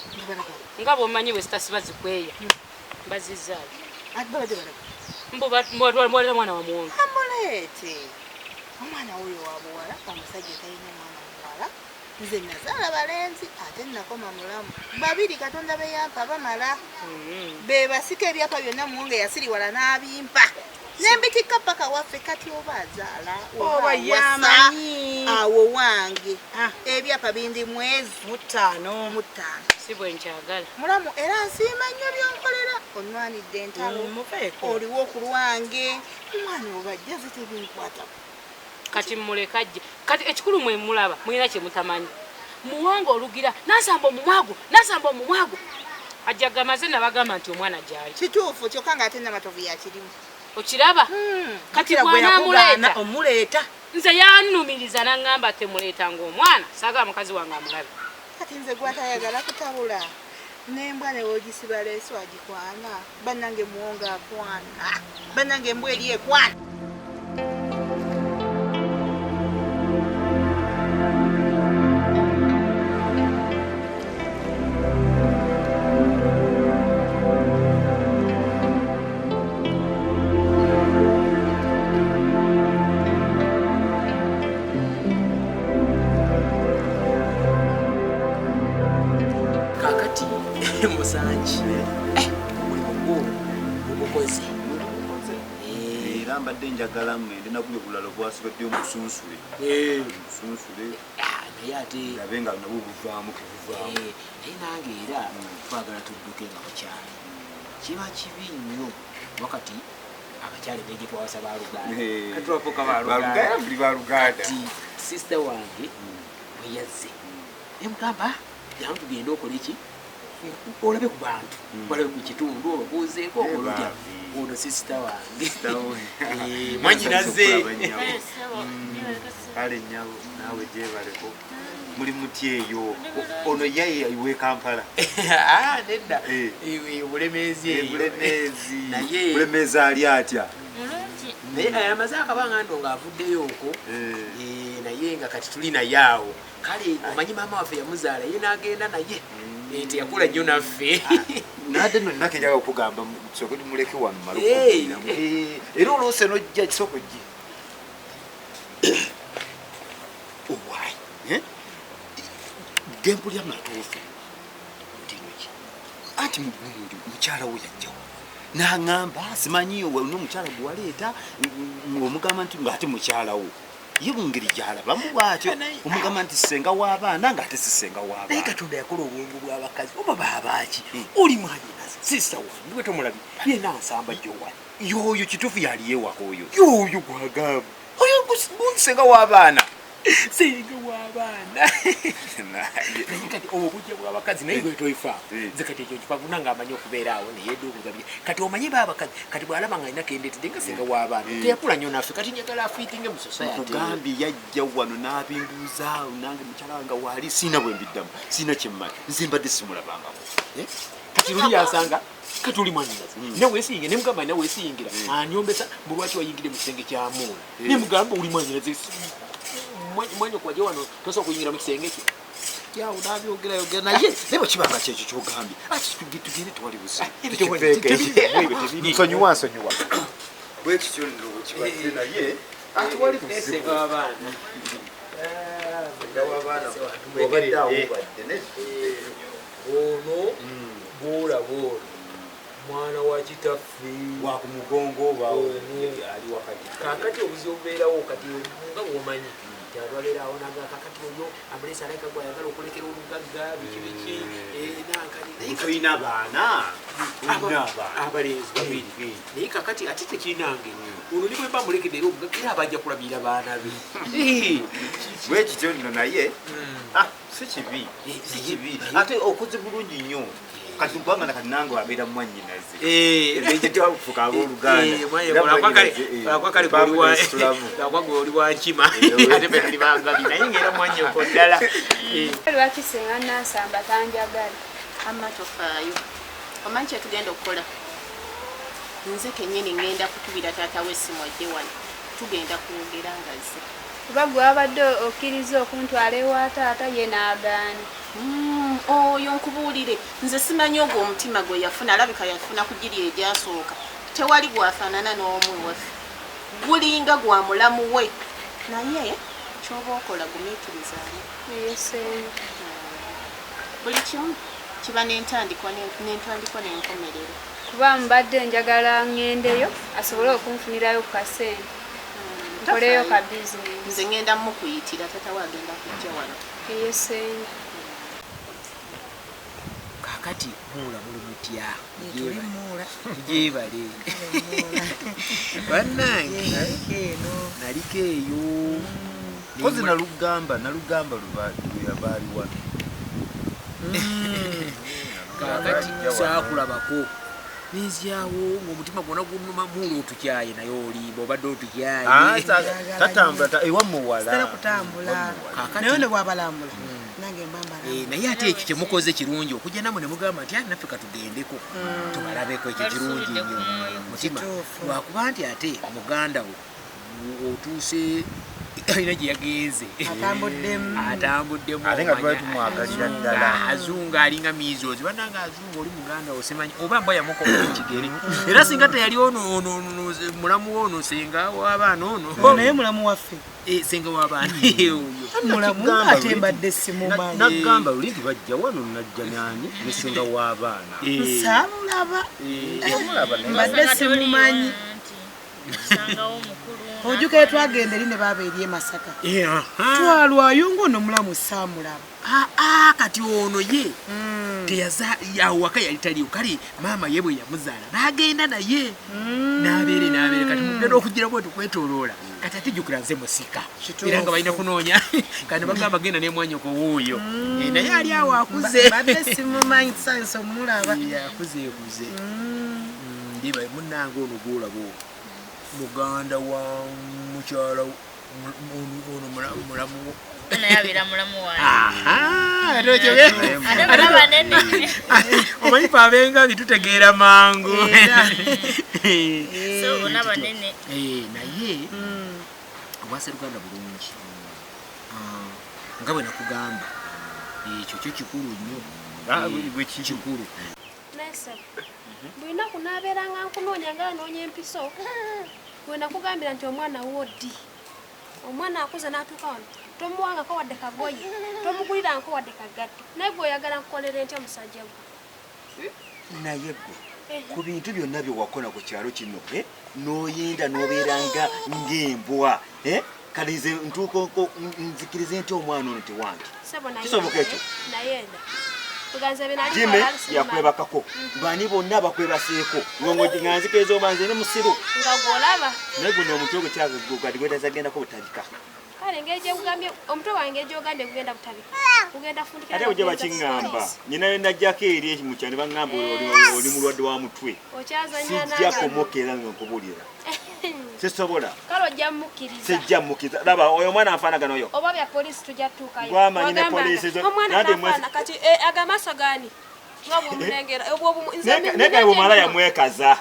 Nga bw'omanyi bwe zitasiba zikweya. Mbazizzaayo. Babadde balaga. Mbu batwala mwana wa Muwonge. Amuleete. Omwana oyo wa buwala, omusajja talina mwana muwala. Nze nazaala balenzi ate nakoma mulamu. Babiri Katonda be yampa bamala. Be basika ebyapa byonna Muwonge yasiriwala n'abimpa. Nembitikka paka waffe kati oba azaala oba yamanyi awo wange. Ebyapa bindi mwezi 5. Si bwe nkyagala. Mulamu era nsiima nnyo byonkolera. Onwanidde entalo. Oliwo ku lwange. Omwana oba ajja zitebinkwatako. Kati muleka ajje. Kati ekikulu mwe mulaba mulina kye mutamanyi. Muwonge olugira nasamba omumwago nasamba omumwago. Ajja gamaze nabagamba nti omwana gyali. Kituufu kyokka ng'ate Namatovu yakirimu. Okiraba? Kati bw'anaamuleeta omuleeta. Nze yannumiriza n'aŋŋamba temuleetanga omwana saagala mukazi wange amulabe. Kati nze gw'atayagala kutabula n'embwa ne w'ogisiba leeso agikwana. Bannange Muwonge akwana. Bannange embwa eri ekwana. Musanji omulimu gwo gugukoze. Era mbadde njagala mmende naguli obulala bwasigadde omusunsule. Omusunsule. Naye ate labe nga nabwo buvaamu tebuvaamu. Naye nange era twagala tudduke nga bukyali. Kiba kibi nnyo wakati abakyala engeri gye twawasa baluganda. Kati twafuuka baluganda. Buli baluganda. Kati sister wange bwe yazze ne mugamba jangu tugende okole ki? Olabe ku bantu, olabe ku kitundu obabuuzeeko okola otya? Ono sisita wange. Mwannyinaze. Kale nnyabo naawe gyebaleko. Muli muti eyo. Ono ye we Kampala. Nedda. Bulemeezi eyo. Bulemeezi. Naye Bulemeezi ali atya? Mulungi. Naye amaze akabanga ndo ng'avuddeyo okwo. Naye nga kati tuli naye awo. Kale omanyi maama waffe yamuzaala ye n'agenda naye. Teyakula nnyo naffe. Nadde nno nnako enjagala okugamba tusooke tumuleke wano mmale okukubiramu. Era oluusi n'ojja kisooka ojje. Owaayi. Gempulya matuufu. Anti mukyala we yajjawo. N'aŋŋamba simanyi olina omukyala gwe waleeta omugamba nti ng'ate mukyala wo. Ye mu ngeri gy'alabamu bw'atyo omugamba nti ssenga w'abaana ng'ate si ssenga w'abaana. Naye Katonda yakola obwongo bw'abakazi oba baabaaki? Oli mwannyinaze sisita wange gwe tomulabye yenna ansamba gy'owali. Y'oyo kituufu yali yeewaka oyo. Y'oyo gw'agamba. Oyo ssenga w'abaana. Ssenga w'abaana. Naye kati obujja bw'abakazi naye gwe toifaako. Nze kati ekyo nkifa nange amanyi okubeera awo neyeeduukuza bye. Kati omanyi baabakazi kati bw'alaba nga alina kendeetedde nga ssenga w'abaana teyakula nnyo naffe kati njagala afiitinge mu society. Nkugambye yajja wano n'abimbuuza nange mukyala wange waali siina bwe mbiddamu siina kye mmanyi nze mbadde simulabangako. Kati luli yansanga kati oli mwannyinaze nawe weesiyingira ne mugamba nawe weesiyingira anyombesa mbu lwaki wayingidde mu kisenge kya Muula ne mugamba oli mwannyinaze mwannyoko wajja wano tosobola kuyingira mu kisenge kye. Yawo n'abyogerayogera naye naye bwe kiba nga kyekyo ky'ogambye ati tugende tewali buzibu. Nsonyiwa nsonyiwa. Bwe kityo nno bwe kibadde naye ati wali buzibu. Ssenga w'abaana. Ssenga w'abaana obadde awo obadde ne. Ono bw'olaba ono mwana wa kitaffe. Wa ku mugongo oba ali wakati. Kaakati obuzibu bubeerawo kati nga bw'omanyi. Ababeera awo n'agamba kaakati oyo amuleese alabika gw'ayagala okulekera olugagga biki biki nankani. Tolina baana. Abalenzi babiri. Naye kakati ate tekirinange. Ono ne bwe mba mulekedde era omugagga era abajja kulabirira baana be. Bwe kityo nno naye si kibi. Si kibi. Ate okoze bulungi nnyo. Kati kubanga nakati nange abeera mwannyinaze. Ebyo twafuuka abooluganda. Lwakwa gwe oli wa nkima ate ffe tuli bangabi naye ng'era mwannyoko ddala. Lwaki senga Nansamba tanjagala? Amma tofaayo. Omanyi kye tugenda okukola? Nze kennyini ŋŋenda kukubira taata w'essimu ajje wano. Tugenda kwogera nga azze. Kuba gwe wabadde okkiriza okuntwala ewa taata ye n'agaana. Oyo nkubuulire nze simanyi ogwo omutima gwe yafuna alabika yafuna ku giri egyasooka. Tewali gwafaanana n'omu ewaffe. Gulinga gwa mulamu we. Naye ky'oba okola gumiikirizaamu. Ye ssenga. Buli kimu kiba n'entandikwa n'entandikwa n'enkomerero. Kuba mbadde njagala ŋŋendeyo asobole okunfunirayo ku kasente. Nkoleyo ka bizinensi. Nze ŋŋenda mukuyitira taata we agenda kujja wano. Ye ssenga. Kakati muula muli mutya? Tuli muula. Gyebale. Bannange. Naliko eyo. Kozi nalugamba lwe yabaali wano. Kakati saakulabako. Nenzyawo ng'omutima gwonna gunnuma muula otukyaye naye olimba obadde otukyaye. Tatambula ewa muwala. Sitera kutambula. Naye ne bw'abalambula. Nange mba mbalambula. Naye ate ekyo kye mukoze kirungi okujja nammwe ne mugamba nti naffe katugendeko tubalabeko ekyo kirungi nnyo. Mutima lwakuba nti ate muganda wo otuuse alina gye yagenze. Atambuddemu. Atambuddemu. Ate nga twali tumwagalira ddala. Azunga alinga measles. Bannange azunga oli muganda wo simanyi oba mbwa yamukoba ekigere. Era singa teyali ono mulamu wo ono senga w'abaana ono. Naye mulamu waffe. Senga w'abaana oyo. Mulamu ate mbadde simumanyi. Nagamba luli nti bajja wano najja nani ne senga w'abaana. Nsaamulaba. Mbadde simumanyi. Ojjukira twagenda eri ne baaba eri e Masaka. Twalwayo ng'ono mulamu saamulaba. Kati ono ye teyaza awaka yali taliwo kale maama ye bwe yamuzaala n'agenda naye n'abeere kati mugenda okugira bwe tukwetooloola kati ate jjukira nze musika era nga balina kunoonya kati bagamba genda ne mwannyoko wuuyo naye ali awo akuze. Mbadde simumanyi tusanyuse omulaba. Akuze kuze. Ndiba munnange ono gw'olaba muganda wa mukyala ono mulamu naye abeera mulamu wange. Omanyi fe ab'engabi tutegeera mangu. So bonna banene. Naye obwaseruganda bulungi nga bwe nakugamba ekyo kyo kikulu nnyo. Kikulu. Buli nnaku naabeeranga nkunoonya nga anoonya empiso. Bwe nakugambira nti omwana wo ddi? Omwana akuze n'atuuka wano tomuwangako wadde kagoye, tomugulirangako wadde kagatto. Naye gwe oyagala nkukolere ntya musajja gwe? Naye gwe ku bintu byonna bye wakola ku kyalo kino n'oyenda n'obeeranga ng'embwa kale nze ntuuka nzikirize nti omwana ono tewange. Kisoboka ekyo? Nayenda. Jime yakwebakako bani bonna bakwebaseeko nga nzikiriza omanze ne musiru. Nga gw'olaba. Naye guno omutwe gwe kyagagadi gwetazagendako butabika. Kale engeri gyekugambye omutwe wange gy'ogambye gugenda butabika. Gugenda fundikira. Ate bwe bakiŋŋamba nnyina we najjako eri mu kyalo ne baŋŋamba oli mulwadde wa mutwe. Okyazannya nange. Sijja kumukira nga nkubuulira. Sisobola. Kale ojja mmukkiriza. Sijja mmukkiriza. Laba oyo omwana anfaanagana oyo. Oba bya poliisi tujja tutuukayo. Gwamanyi ne poliisi zo. Omwana tafaana kati agamaaso gaani? Nga bw'omulengera. Naye kale bw'omalaaya mwekaza.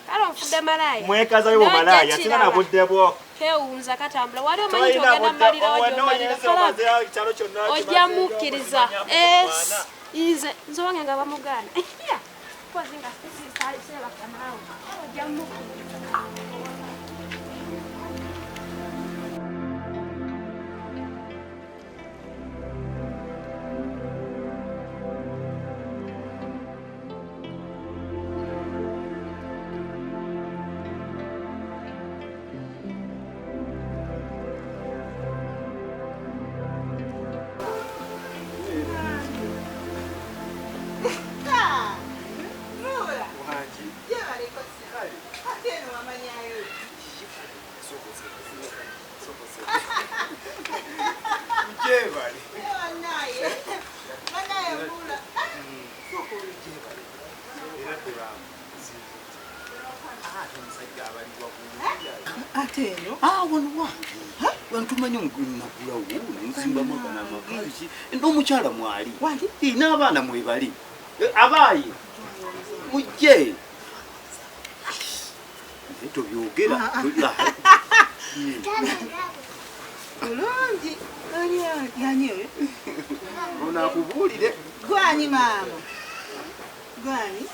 Kale onfudde malaaya. Mwekaza yo bw'omalaaya sina na budde bwo. Kewuunza katambula. Wali omanyi nti ogenda mmalirawo gy'omalira. Ojja mmukkiriza. Nze nze owange nga bamugaana. Mpozi nga seebaka naawe. Ojja mmukkiriza. Ate eno? Wano wange. Wano tumanyi nagulawo nenzimbamu agana amakazi n'omukyala mwali. N'abaana mwebali. Abaayi mujje. Nze tobyogera. Bulungi. Oli yani oyo? Ono akubuulire. Gwani maama? Gwani?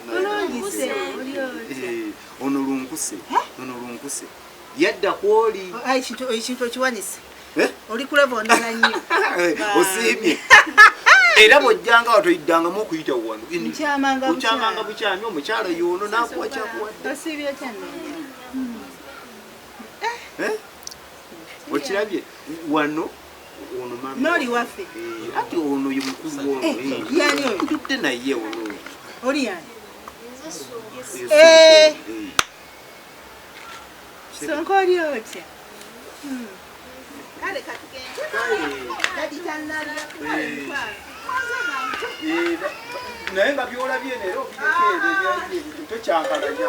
Bulungi se. Oli otya? Ono lunkuse. Ono lunkuse. Yadda kwoli. Ekintu okiwanise. Oli kulaba ondala nnyo. Osiimye. Era bw'ojjanga watoyiddangamu okuyita wano. Nkyamanga bukyami omukyala y'ono n'akuwa kyakuwadde. Osiibye otya nno? Okirabye wano ono mama. N'oli waffe. Ati ono ye mukulu ono. Yani oyo? Ntudde naye ono. Oli yani? Sonko oli otya? Kale katugende. Dadi tannalya. Naye nga by'olabye leero obirekeere tokyankalanya.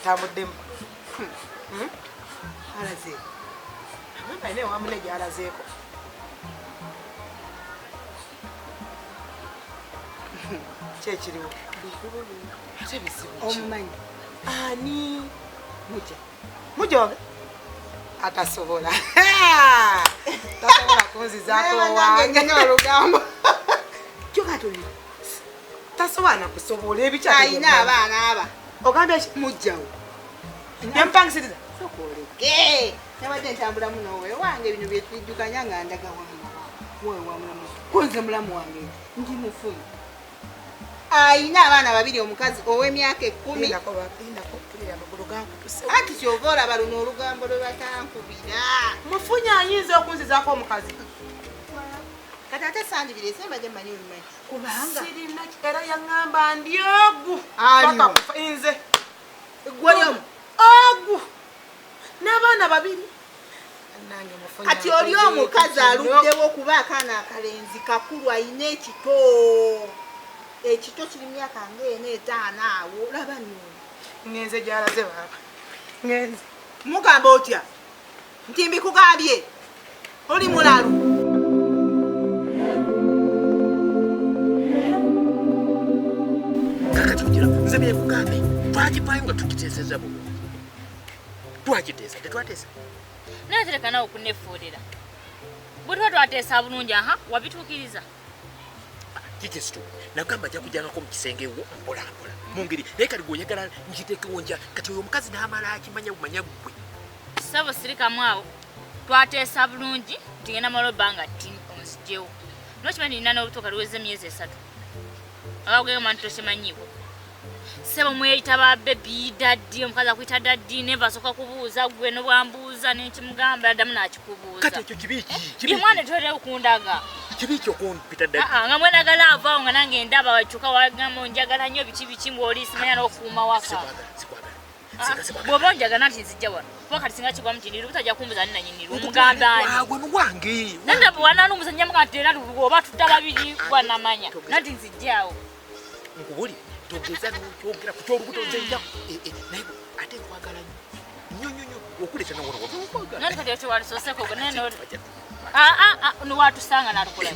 Tambuddemu. Alaze. Agamba ine wamune gy'alazeeko. Ki ekiriwo? Ate bizibu ki? Omumanyi. Ani? Mujja. Mujja wange? Atasobola. Tasobola kunzizaako wange n'olugambo. Kyo kati tasobola na kusobola ebikya. Alina abaana aba. Ogambye ki? Mujjawo. Yampangisiriza. Sokoleke. Nabadde ntambulamu n'owe wange bino bye tujjukanya nga ndaga wange. Wowe wa mulamu. Kunze mulamu wange. Ndi mufunyi. Alina abaana babiri omukazi ow'emyaka 10. Ati ky'ova olaba luno olugambo lwe batankubira. Mufunyi ayinza okunzizaako omukazi. Kati ate sandibirese mbadde mmanyi obimanyi. Kubanga sirina era yaŋŋamba ndi ogu. Aliwo. Paka kufa nze. Ggwe oli omu. Ogu. N'abaana babiri. Kati oli omukazi aluddewo kuba akaana akalenzi kakulu alina ekito. Ekito kiri myaka ng'ena etaano awo. Olaba nno. Ngenze gy'alaze baaba. Ngenze. Mugamba otya? Nti mbikugambye. Oli mulalu. Kakati kugira nze byekugambe twakivaayo nga tukiteeseza bulungi. Twakiteesa tetwateesa. Naye tereka naawe okuneefuulira. Bwe tuba twateesa bulungi aha wabituukiriza. Kiki situuka nagamba ajja kujjangako mu kisenge wo mpola mpola mu ngeri naye kati gw'oyagala nkiteekewo nja kati oyo omukazi n'amala akimanya bumanya ggwe. Ssebo sirikamu awo twateesa bulungi nti ngenda mala obbanga ttini onzigyewo. N'okimanyi nina n'obutuuka luweze emyezi 3. Akakugamba nti tokimanyiiko. Ssebo mweyita ba bebi daddy omukazi akuyita daddy neva asooka kubuuza ggwe n'obwambuuza n'ekimugamba addamu n'akikubuuza. Kati ekyo kibi ki? Ye mwana totera okundaga. Kibi ki okumpita daddy? Nga mwenagala avaawo nga nange ndaba wakyuka wagamba onjagala nnyo biki biki ng'oli simanya n'okukuuma waka. Sikwagala. Bw'oba onjagala nti nzijja wano. Kuba kati singa kigwamu nti ndi lubuto kumbuza ani nannyini omugamba ani. Gwe wange. Nanda bwe wananumbuza nnyamuga nti era oba tutta babiri gwanamanya. Nanti nzijja awo. Nkubuulire togeza n'okyogera ku ky'olubuto nze nja naye ate nkwagala nnyo nnyo nnyo okuleeta nawano nkwagala. Nandi kati ekyo walisooseko naye niwatusanga n'atukola.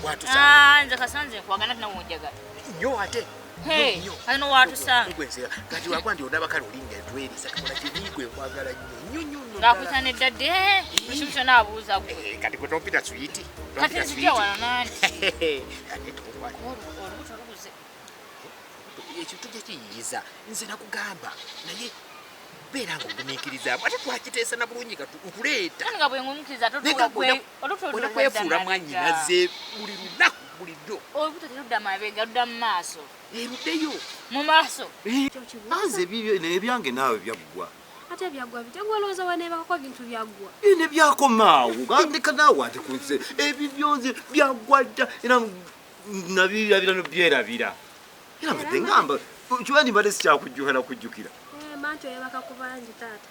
Nze kasanze nkwagala nti nawe onjagala. Nnyo ate. Kati niwatusanga. Kati wakuba nti ondaba kale olinga entwerisa tukola kibi gwe nkwagala nnyo nnyo nnyo. Ng'akuyita ne daddy ekintu kyonna abuuza gwe. Kati gwe tompita swiiti. Kati nzijja wano nanti. Ate tokwata. Olubuto luguze. Ekyo tujja kiyiyiza nze nakugamba naye Beera ng'ogumiikirizaamu ate twakiteesa na bulungi nga nkuleeta. Nga bwe ngumiikiriza totuula kwe olina kwefuula mwannyinaze buli lunaku bulijjo. Olubuto terudda mabega ludda mu maaso. Eruddeyo. Mu maaso. Nze ebibyo ebyange naawe byaggwa. Ate byaggwa bitya gwe olowooza waneebakako bintu byaggwa. Ne byakomaawo ndeka naawe ate ku nze ebibyo nze byaggwa dda era nabirabira nobyerabira. Era mbadde ngamba kiba mbadde sikyakujjukira na kujjukira. Manti oyebaka ku bangi taata.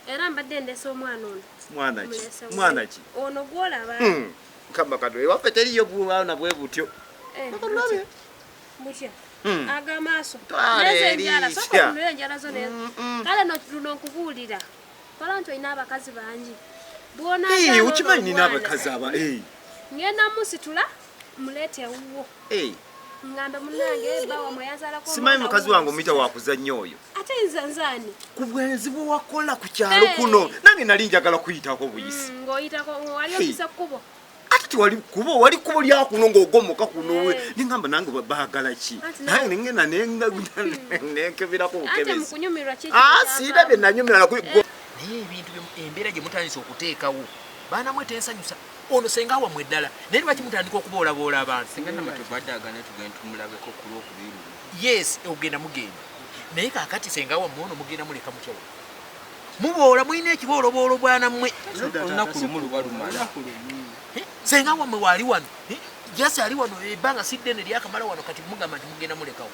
Era mbadde ndese omwana ono. Mwana ki? Mwana ki? Ono gw'olaba. Mukama Katonda ewaffe teriyo bwana bwe butyo. Butya. Butya. Agamaaso. Nezo enjala sooka otunule enjala zo nezo. Kale no luno nkubuulira. Kola nti olina abakazi bangi. Bw'onaazaala okimanyi nina abakazi aba. Ngenda musitula muleete ewuwo. Ngambe munnange bba wammwe yanzaalako. Simanyi mukazi wange omuyita wakuzannya oyo. Ate nze nzaani? Ku bwenzi bwe wakola ku kyalo kuno nange nali njagala kuyitako buyisi. Ng'oyitako wali oyise kkubo. Ate tewali kkubo, wali kkubo lya kuno ng'ogomoka kuno. Ne ngamba nange baagala ki? Nange ngenda nenkeberako bukebezi. Ate mu kunyumirwa ki? Siina bye nanyumirwa naye ebintu embeera gye mutandise okuteekawo baana mwe tensanyusa. Ono senga wammwe ddala naye lwaki mutandika okuboolaboola abantu? Senga Namatovu badde agaana tugende tumulabeko ku Lwokubiri. Yes, ogenda mugenda. Naye kaakati senga wammwe ono mugenda muleka mutya wano? Muboola mulina ekibooloboolo bwana mmwe. Olunaku lumu luba lumala. Senga wammwe waali wano. Jasi ali wano ebbanga si ddene lyakamala wano kati mugamba nti mugenda mulekawo.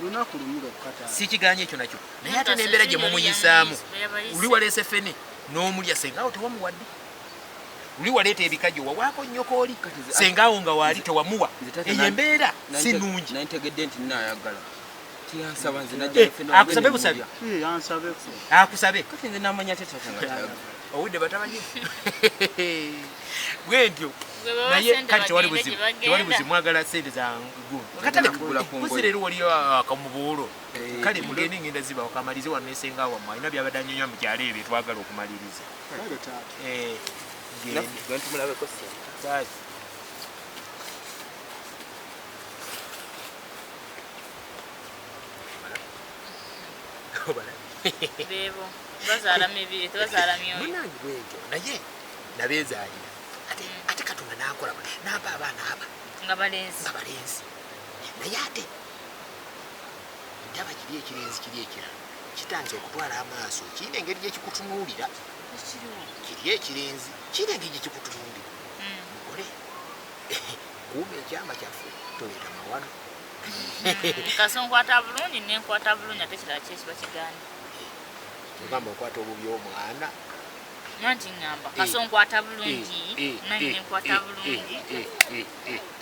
Lunaku lumu lwokka taata. Sikiganye ekyo nakyo. Naye ate n'embeera gye mumuyisaamu. Oli waleese ffene n'omulya senga awo tewamuwadde. Oli waleeta ebikajjo wawaako nnyoko oli senga awo nga waali tewamuwa. Eyo embeera si nnungi. Nantegedde nti nnaayagala. Tiyansaba nze najja ffene. Akusabe busabi. Yansabeko. Akusabe. Kati nze namanya ate taata nga tayagala. Owudde batamanyi. Bwe ntyo. Naye kati tewali buzibu. Tewali buzibu mwagala ssente za gundi. Katale kusi leero waliyo akamubuulo. Kale mugende ngenda zibawo kamalize wano ne senga wammwe alina by'abadde annyonnyola mu kyalo ebyo twagala okumaliriza. Kale taata. Gende. Tugende tumulabeko ssenga. Kale. Beebo bazaala mibiri tebazaala myoyo. Munnange bwentyo naye nabeezaalira. Ate Katonda n'akola n'ampa abaana aba. Nga balenzi. Nga balenzi. Naye ate ndaba kiri ekirenzi kiri ekirala kitandise okutwala amaaso kirina engeri gye kikutunuulira. Kiri ekirenzi kirina engeri gye kikutunuulira. Mukole kuuma ekyama kyaffe toleeta mawano. Kasita nkwata bulungi nenkwata bulungi ate ekirala ki ekiba kigaanye. Ogamba okwata obubi omwana. Nanti ngamba kasita nkwata bulungi nange nenkwata bulungi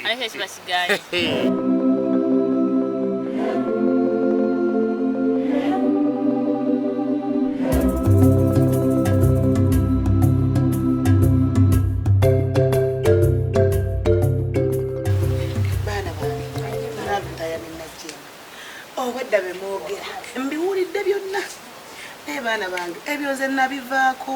ate ekiba kigaanye. Obwedda bwe mwogera mbiwulidde byonna naye baana bange ebyo nze nabivaako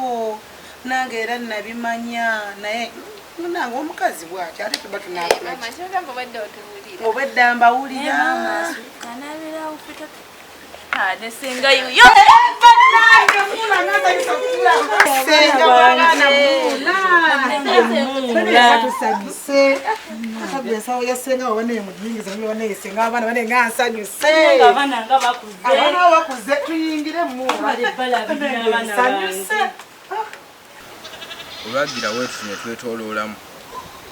nange era nabimanya naye nange omukazi bw'atyo ate tuba tunaakola ki? Obwedda mbawulira. Senga yuyo. Senga baana muula. Tusanyuse. Ensawo ya senga wane muyingiza wane senga abaana bane nga nsanyuse. Abaana nga bakuze. Abaana bakuze tuyingire mu. Nsanyuse. Olwagira wetu ne twetooloolamu.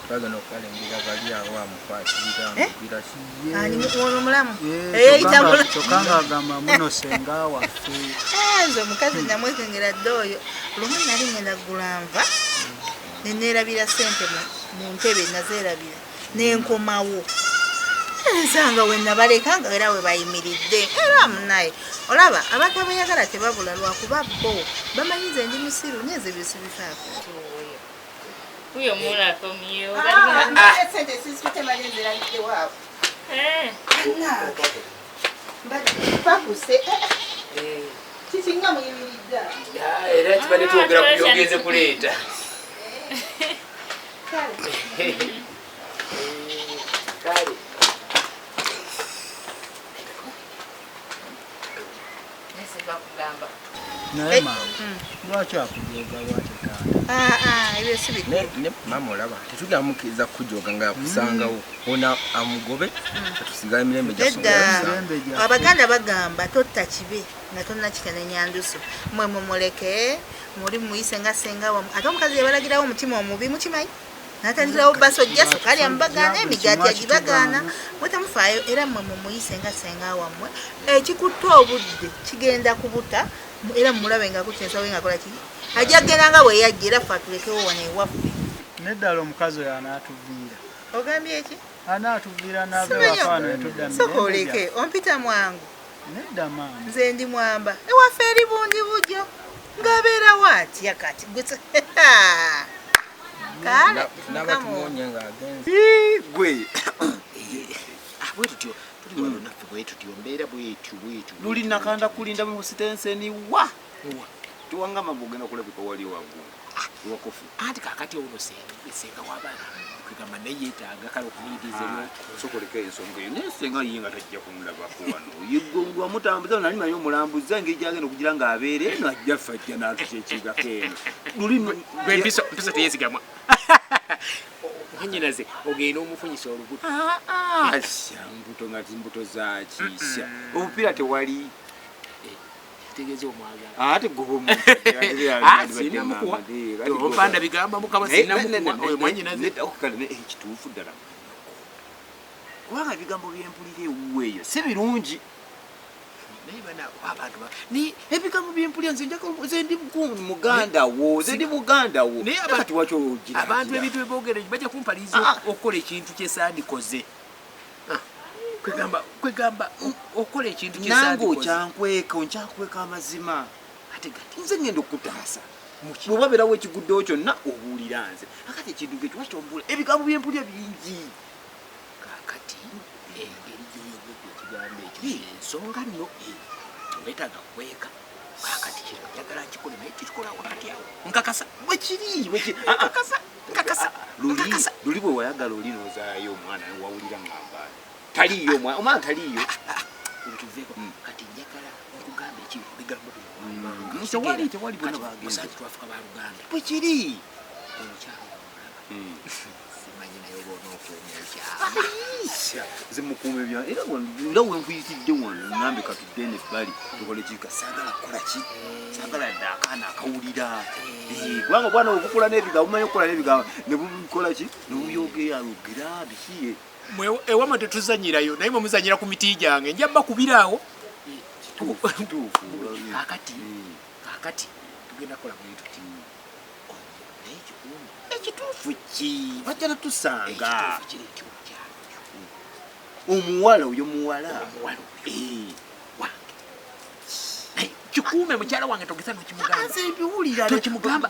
Twagenda okukalengera bali awo amukwatirira amubira kiye. Ani ono mulamu? Kyokka ng'agamba muno senga waffe. Nze omukazi namwekengera dda oyo. Lumu nali ngenda kugula nva ne neerabira ssente mu ntebe nazeerabira nenkomawo. Nsanga we nabaleka nga era we bayimiridde era munaye. Olaba abantu abayagala tebabula lwakuba bo bamanyi nze ndi musiru naye nze byo sibifaako. Huyo mula komyewo. Sente sisite malenzera ndidde waabwe. Bakuse. Kiki nga muyimiridde? Era kibadde twogera ku by'ogenze kuleeta. Kale. Kale. Nesiva kugamba. Naye maama, lwaki akujooga lwaki taata? Ebyo si bikulu. Maama olaba tetugenda mukkiriza kukujoga nga yakusangawo ona amugobe tetusigala emirembe Nedda, Abaganda bagamba totta kibe nga tonnakita nenyanduso. Mwe mumuleke muli muyise nga ssenga wammwe. Ate omukazi yabalagirawo omutima omubi mukimanyi? Natandikirawo basojja sukaali amubagaana, emigaati agibagaana. Mwe temufaayo era mmwe mumuyise nga ssenga wammwe. Ekikutte obudde kigenda kubuta era mumulabe nga akutte ensawo ye ng'akola ki? Ajja kugenda nga bwe yajja era ffe atulekewo wano ewaffe. Neddala omukazi oyo anaatuviira. Ogambye ki? Anaatuviira n'ava ewaka wano ne tudda mu Sooka mirembe oleke, gyaffe. ompita mwangu. Nedda maama. Nze ndi mwamba. Ewaffe eri bundi bujjo. Ng'abeerawo atya kati? Gwe Kale, mukama N'abatuwonya ng'agenze. Gwe. Bwe tutyo tuli wano naffe bwe tutyo mbeera bwetyo bwetyo. Luli nakanda kulinda mu sitenseni wa. Tiwangamba mbu ogenda kulabika wali waggulu. Ewakofi. Anti kaakati ono senga w'abaana kwegamba naye yeetaaga kale okumuyigiriza Sooka oleke ensonga eyo naye senga ye nga tajja kumulabako wano. Ye gwe wamutambuza nali manyi omulambuza engeri gy'agenda okugira ng'abeera eno ajja ffe ajja n'atukyekigako eno. Luli Gwe mpiso mpiso teyeesigamwa. Mwannyinaze ogenda omufunyisa olubuto. Asya mbuto nga mbuto za kiisya. Obupiira tewali. Kitegeeza omwagala. Ate gwe omuntu. Ah, sinnamukuwa. Ompanda bigamba Mukama sinnamukuwa. Oyo mwannyinaze. Ekituufu ddala. Kubanga ebigambo byempulira ewuwe eyo si birungi. Naye bana abantu ni ebigambo byempulira nze njagala nze ndi muganda wo nze ndi muganda wo. Naye Kati waki ogira abantu ebintu byeboogera bajja kumpaliriza okukola ekintu kye sandikoze. Kwegamba okukola ekintu kye nange sandikoze. okyankweka onkyankweka amazima. Ate gati nze ngenda okutaasa. Bwe wabeerawo ekiguddewo kyonna obuulira nze. Akati ekintu ng'ekyo lwaki tombuulira? Ebigambo byempulira bingi. Kaakati engeri gy'oyogedde ekigambo ekyo ensonga nno teweetaaga kukweka. Kaakati kino njagala nkikole naye kikikola wakati awo. Nkakasa. Bwe kiri bwe kiri. Nkakasa. Nkakasa. Luli bwe wayagala oli n'ozaayo omwana ne wawulira ng'amba taliiyo omwana omwana taliiyo. Tuveeko. Kati njagala nkugamba ekibi ebigambo bino. Tewali tewali bonna Kati bagenze. Musajja twafuka baluganda. Bwe kiri. Omukyala omulaba. Simanyi naye oba onookuuma ekyama. Aisha, nze mukuuma ebya era nga we nkuyitidde wano ŋŋambe katudde eno ebbali tukole ki saagala kukola ki saagala dde akaana akawulira kubanga obwana bwe bukula n'ebigambo bumanyi okukola n'ebigambo ne bukola ki ne bubyogera yogera biki Mwe ewamwe tetuzannyirayo naye mwe muzannyira ku miti gyange nja bakubiraawo. Kaakati kaakati tugenda kukola bwe tuti. Naye ekikuumi ekituufu ki bajja natusanga. Ekituufu kiri nti omukyala omuwala oyo muwala omuwala oyo wange. Naye kikuume mukyala wange togeza n'okimugamba. Nze mbiwulira Tokimugamba.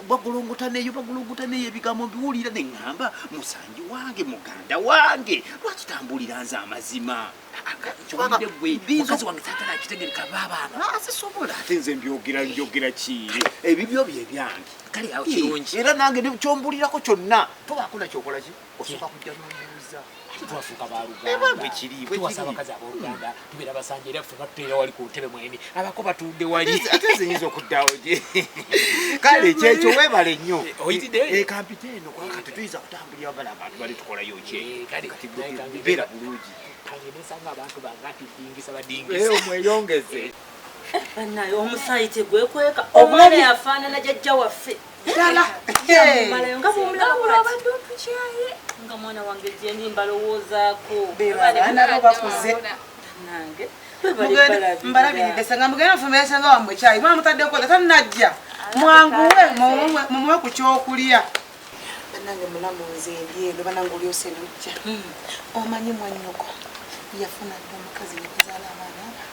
bagolongota neyo bagolongota neyo ebigambo mbiwulira ne ŋŋamba musanji wange muganda wange lwaki tambulira nze amazima. Kiwulidde gwe mukazi wange saagala akitegereka baabaana. Sisobola ate nze mbyogera njogera ki ebibyo bye byange. Kale awo kirungi. Era nange kyombulirako kyonna tobaako nakyokola ki osooka kujja n'ombuuza. Ate twafuuka Eba bwe kiri, bwe baluganda. Tuwasa kiri. abakazi abooluganda tubeera basanja era ffe batuteera wali ku ntebe mwene abako batudde wali. Ate nze nyinza okuddawo gye. Kale kyekyo weebale nnyo. Oyitidde? Kampite eno kubanga tetuyinza kutambulira bala abantu bali tukolayo ki. Kale Kati gwe beera bulungi. Kange nesanga abantu bange ati dingisa badingisa. Omweyongeze. Bannaye omusaayi tegwekweka. Omwana yafaanana jjajja waffe. Ddala. Yamumalayo nga bw'omulaba Wabula kati. obadde otukyaye. Nga mwana wange gye ndi mbalowoozaako. Be baana bo bakuze. Bannange. Webale Mbalabiridde senga mugende mufumbire senga wammwe kyayi mwana mutaddeko tannajja mwanguwe mumuwe ku kyokulya. Bannange mulamu nze ndi eno bannange olyose n'ojja. Omanyi mwannyoko yafuna dda omukazi ne bazaala abaana aba.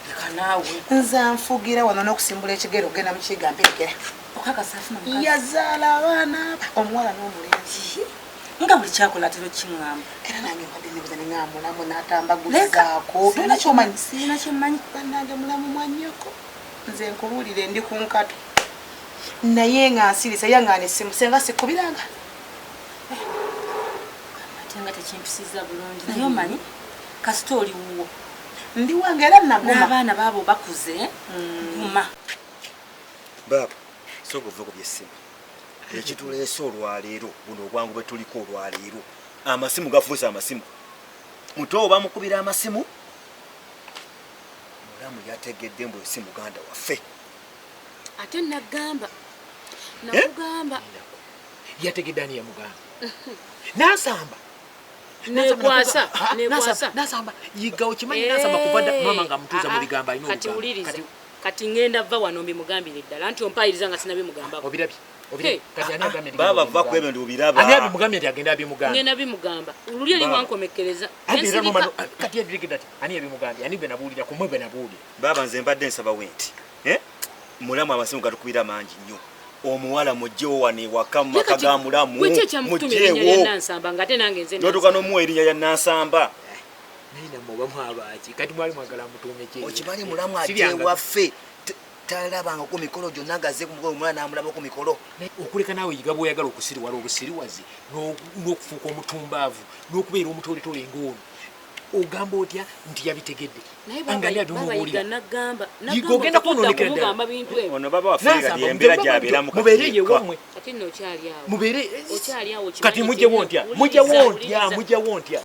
Leka naawe. Nze anfugira wano n'okusimbula ekigere okugenda mu kiyiga mperekera. Okakasa afuna mukazi. Yazaala abaana aba omuwala n'omulenzi. Nga buli kyakola atera okiŋŋamba. Era nange mbadde nebuuza ne ŋŋamba mulamu n'atambagulizaako. Tolina ky'omanyi? Sirina kye mmanyi. Bannange mulamu mwannyoko nze nkubuulire ndi ku nkato. Naye nga nsirise yaŋŋaana essimu senga sikkubiranga. Ate nga tekimpisiza bulungi naye omanyi kasita oli wuwo. Ndi wange era naguma. N'abaana baabo bakuze guma. Baaba, sooka ove ku by'essimu. Ekituleese olwaleero, buno obwangu bwe tuliko olwaleero. Amasimu gafuuse amasimu. Muto bamukubira amasimu. Mulamu yategedde mbu si muganda waffe. Ate nagamba. Nakugamba. Yategedde ani yamugamba? Nansamba. Nekwasa, nekwasa. Nansamba yiga okimanyi Nansamba kuva dda mama nga mutuuza mu bigambo alina Kati wuliriza. Kati ngenda va wano mbimugambire ddala anti ompayiriza nga sinabimugambako. Obirabye. Obirabye. Kati ani agambye nti Baba va ku ebyo obiraba. Ani abimugambye nti agenda abimugamba? Ngenda bimugamba. Oluli eri wankomekkereza. Kati ebirigidde ati ani yabimugambye? Ani gwe nabuulira ku mmwe gwe nabuulira? Baba nze mbadde nsaba wenti. Mulamu amasimu gatukubira mangi nnyo. Omuwala mugyewo wano ewaka mu maka ga Mulamu. Mugyewo. Nansamba nga ate nange nze. N'otuuka n'omuwa erinnya lya Nansamba. Naye nammwe oba mwaba ki? Kati mwali mwagala mutuume ki? Okimanyi Mulamu ajja ewaffe. Talabanga ku mikolo gyonna ng'azze ku mukolo omulala n'amulaba ku mikolo. Okuleka naawe yiga bw'oyagala okusiriwala obusiriwazi n'okufuuka omutumbaavu n'okubeera omutooletoole ng'ono. Ogamba otya nti yabitegedde? Nga ani abimubuulira? Yiga ogenda kwonoonekera ddala. Ono baba waffe nga embeera gy'abeeramu kati. Mubeere eyo ewammwe. Kati nno okyali awo. Mubeere okyali awo. Kati mugyewo ntya? Mugyewo ntya? Mugyewo ntya?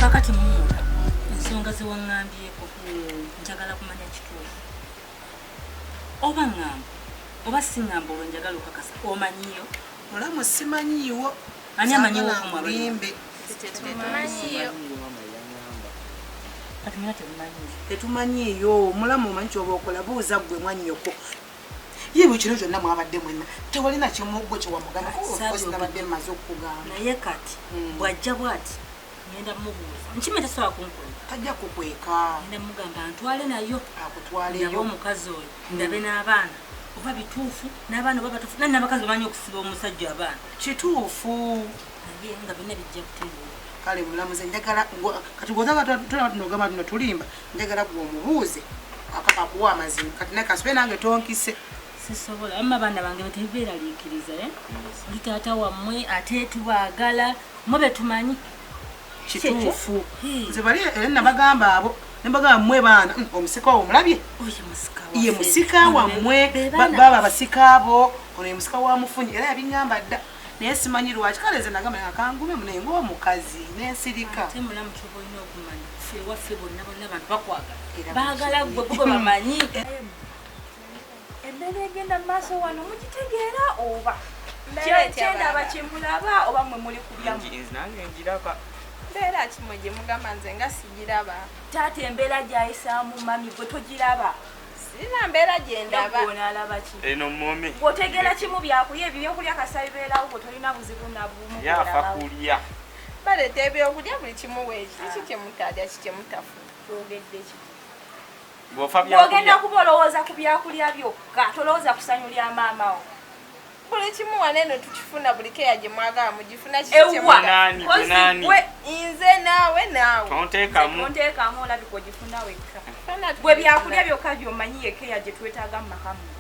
Kakati mumula ensonga zewaŋŋambyeko njagala kumanya kituufu. Oba ŋŋamba oba si ŋŋamba olwo njagala okakasa omanyiyo. Mulamu simanyiiwo. Ani amanyiwo okumwe abalimbe? Tetumanyiyo. Kati mwena temumanyiyo. Tetumanyiiyo. Mulamu omanyi ky'oba okola buuza ggwe mwannyoko. Ye buli kino kyonna mwabadde mwenna tewalina kimu ggwe kye wamugamba. Of course nabadde mmaze okukugamba. Naye kati bw'ajja bw'ati ngenda mubuuza. Nkime tasobola kunkweka. Tajja kukweka. Ngenda mugamba ntwale nayo. Akutwaleyo. Ndabe omukazi oyo, ndabe n'abaana. Oba bituufu, n'abaana oba batuufu. Nani n'abakazi bamanyi okusiba omusajja abaana. Kituufu. Naye nga byonna bijja kutereera. Kale mulamuze njagala kati bw'ozaga tulaba tuno ogamba tuno tulimba njagala gwe omubuuze akuwa amazima kati naye kasube nange tonkise. Sisobola amma abaana bange betebeeraliikiriza ndi taata wammwe ate tubaagala mwe betumanyi. Kituufu. Nze bali era nabagamba abo ne mbagamba mmwe baana omusika wo omulabye? Ye musika wammwe baba abasika abo ono ye musika wa Mufunyi era yabiŋŋamba dda naye simanyi lwaki kale nze nagamba akangume naye ng'omukazi n'ensirika. Ate mulamu ky'oba olina okumanya ffe ewaffe bonna bonna abantu bakwagala baagala ggwe gwe bamanyi. Embeera egenda mu maaso wano mugitegeera oba kyendaba kyemulaba oba mmwe muli kubyamu? Nange ngiraba. Mbeera ki mmwe gye mugamba nze nga sigiraba? Taata embeera gy'ayisaamu mami gwe togiraba. Sirina mbeera gye ndaba. Gw'onaalaba ki? Eno mmomi. Gw'otegeera kimu byakulya ebyo ebyokulya kasa bibeerawo gwe tolina buzibu na bumu. Yafa kulya. Baleeta ebyokulya buli kimu weekiri ki kye mutalya ki kye mutafuna. Twogedde ki? Bw'ofa byakulya. Bw'ogenda kuba olowooza ku byakulya byokka tolowooza ku ssanyu lya maama wo. Buli kimu wano eno tukifuna buli keya gye mwagala mugifuna kiki kye Nani? Nze naawe naawe. Tonteekamu. Tonteekamu olabika ogifuna wekka. Gwe byakulya byokka by'omanyi ye keya gye twetaaga mu maka muno.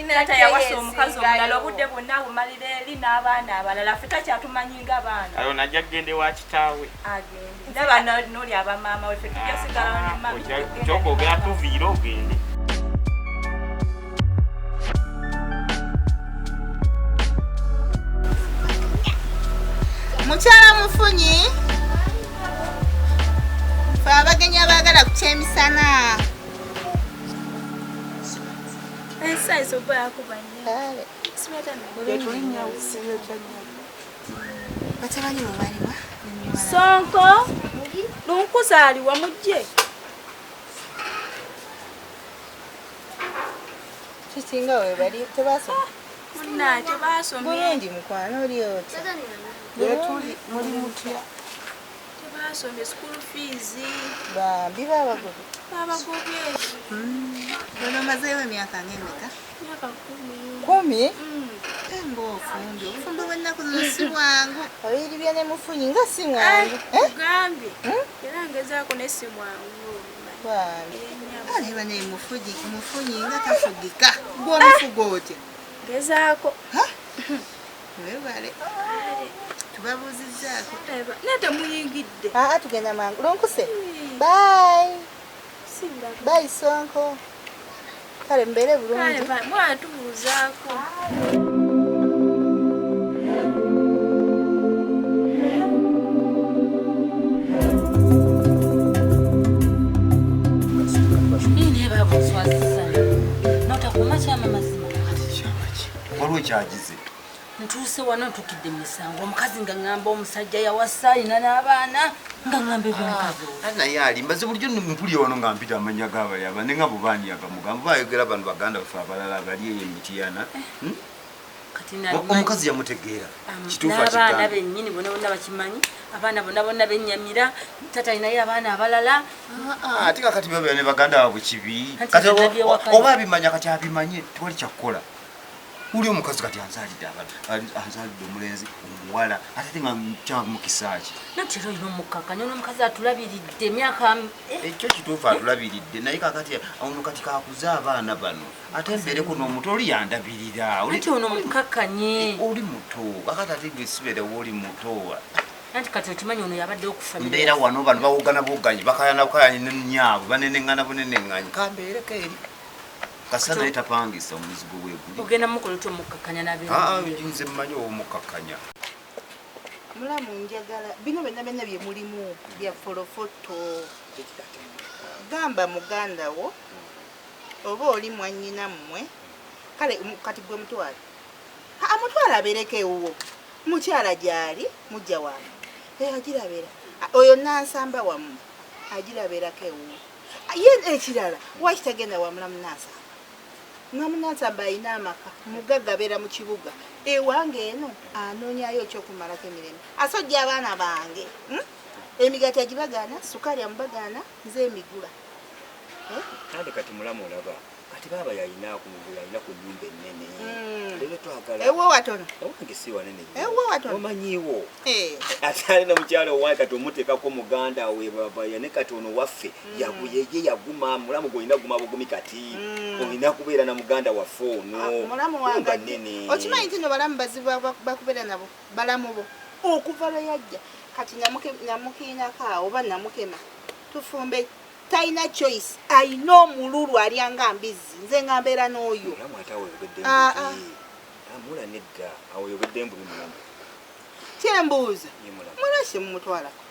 Taata yawasa omukazi omulala obudde bwonna abumalira eri n'abaana abalala ffe takyatumanyi nga baana. Ayo najja kugenda ewa kitaawe. Agende. Ndaba n'oli aba maama we ffe tujja sigala ne maama. Kyokka ogenda tuviira ogende. Mukyala Mufunyi, ffe abagenyi abaagala ku kyemisana. Batabani bo baliwa? Sonko, lunkuzaaliwa mujje. Kisinga we bali tebasoma. Munna tebasomye. Bulungi mukwano oli otya? Yetuli muli mutya. Tebasomye school fees. Bambi babagobye. Babagobye. Bano mazeewo emyaka ng'emeka? Myaka 10. 10? Ng'ofumbi obufumbo bw'ennaku zino si bwangu. Babiri bya ne Mufunyi nga si mwangu. Gambye. Era ngezaako ne si mwangu. Bambi. Aleba ne Mufunyi nga tafugika. Gw'omufuga otya? Ngezaako. Webale. Tubabuuzizzaako. Naye temuyingidde. Aa tugenda mangu. Lunkuse. Bye. Bye Sonko. Kale mbeere bulungi. Kale mwana tubuuzaako. Waliwo kyagize. Ntuuse wano ntukidde emisango omukazi nga ŋŋamba omusajja yawasa alina n'abaana nga ŋŋamba ebyomukazi. Naye alimba nze bulijjo mpulira wano nga mpita amannya g'abali abane nga bo baani agamugamba bayogera bano baganda baffe abalala abali eyo emitiyana. Omukazi yamutegeera kituufu akigamba. N'abaana bennyini bonna bonna bakimanyi, abaana bonna bonna bennyamira, taata alinayo abaana abalala. Ate kakati babeera ne baganda baabwe kibi. Kati oba abimanya kati abimanye tewali kyakukola. Uli omukazi kati anzaalidde abaana, anzaalidde omulenzi, omuwala, ate nga kyamukisa ki? Nanti era olina omukakkanya ono omukazi atulabiridde emyaka. Ekyo kituufu atulabiridde naye kakati ono kati kakuze abaana bano ate mbeereko n'omuto oli yandabirira. Anti ono mukakkanye. Oli muto kakati ate gwe sibeerewo oli muto. Anti kati okimanyi ono yabadde okufa. Mbeera wano bano bawogana bwoganyi bakayana bukayana ne nnyaabwe baneneŋŋana buneneŋŋanyi kambeereko eri. Kasita naye tapangisa omuzigo bweguli. Ogenda mukola otya omukakkanya n'abeera? Nze mmanyi ow'omukakkanya. Mulamu njagala bino byonna byonna bye mulimu bya folofoto. Gamba muganda wo oba oli mwannyina mmwe kale kati gwe mutwale. Amutwale abeereko ewuwo. Mukyala gy'ali mujja wange. Agirabeera. Oyo Nansamba wammwe agirabeerako ewuwo. Ye ekirala lwaki tagenda wa Mulamu Nansamba? Mulamu Nansamba alina amaka mugagga abeera mu kibuga. Ewange eno anoonyayo ekyokumalako emirembe. Asojja abaana bange. Emigaati agibagaana, sukaali amubagaana, nze emigula. Ate kati Mulamu olaba kati baaba yalina ku nnyumba ennene. Leero twagala. Ewuwo watono. Ewange si wanene nnyo. Ewuwo watono. Omanyiiwo. Ate alina mukyala owange kati omuteekako muganda we baba ne kati ono waffe ye yaguma Mulamu gw'olina guma bugumi kati. Olina kubeera na muganda waffe ono. Mulamu wange. Okimanyi nti nno balamu bazibu bakubeera nabo balamu bo okuva lwe yajja kati namukiinako awo oba namukema tufumbe. Talina choice alina omululu alyanga mbizzi nze nga mbeera n'oyo. Mulamu ate awo oyogedde mbubi. Mula nedda awo oyogedde mbubi Mulamu. Kyembuuza mulasi mumutwalako.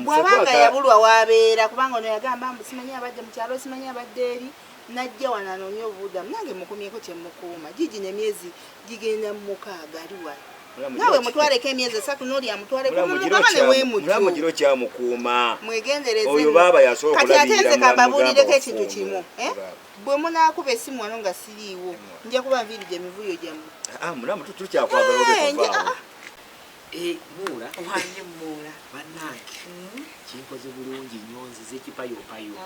Bw'abanga yabulwa w'abeera kubanga ono yagamba mbu simanyi abadde mu kyalo simanyi abadde eri najja wano anoonye obubudamu nange mukumyeko kye mukuuma gigino emyezi gigenda mu 6 ali wano. Nawe mutwaleko emyezi 3 n'oli amutwaleko mumugaba ne weemutyo. Mulamu giro kyamukuuma. Mwegendereze. Oyo baaba yasobola kati ate nze okulabirira kambabuulireko ekintu kimu. Bwe munaakuba essimu wano nga siriiwo nja kuba nviiridde emivuyo gyammwe. Mulamu tukyakwagala obekuvaawo. Muula. Wange Muula. Bannange kinkoze bulungi nnyo nzize ekipayopayo.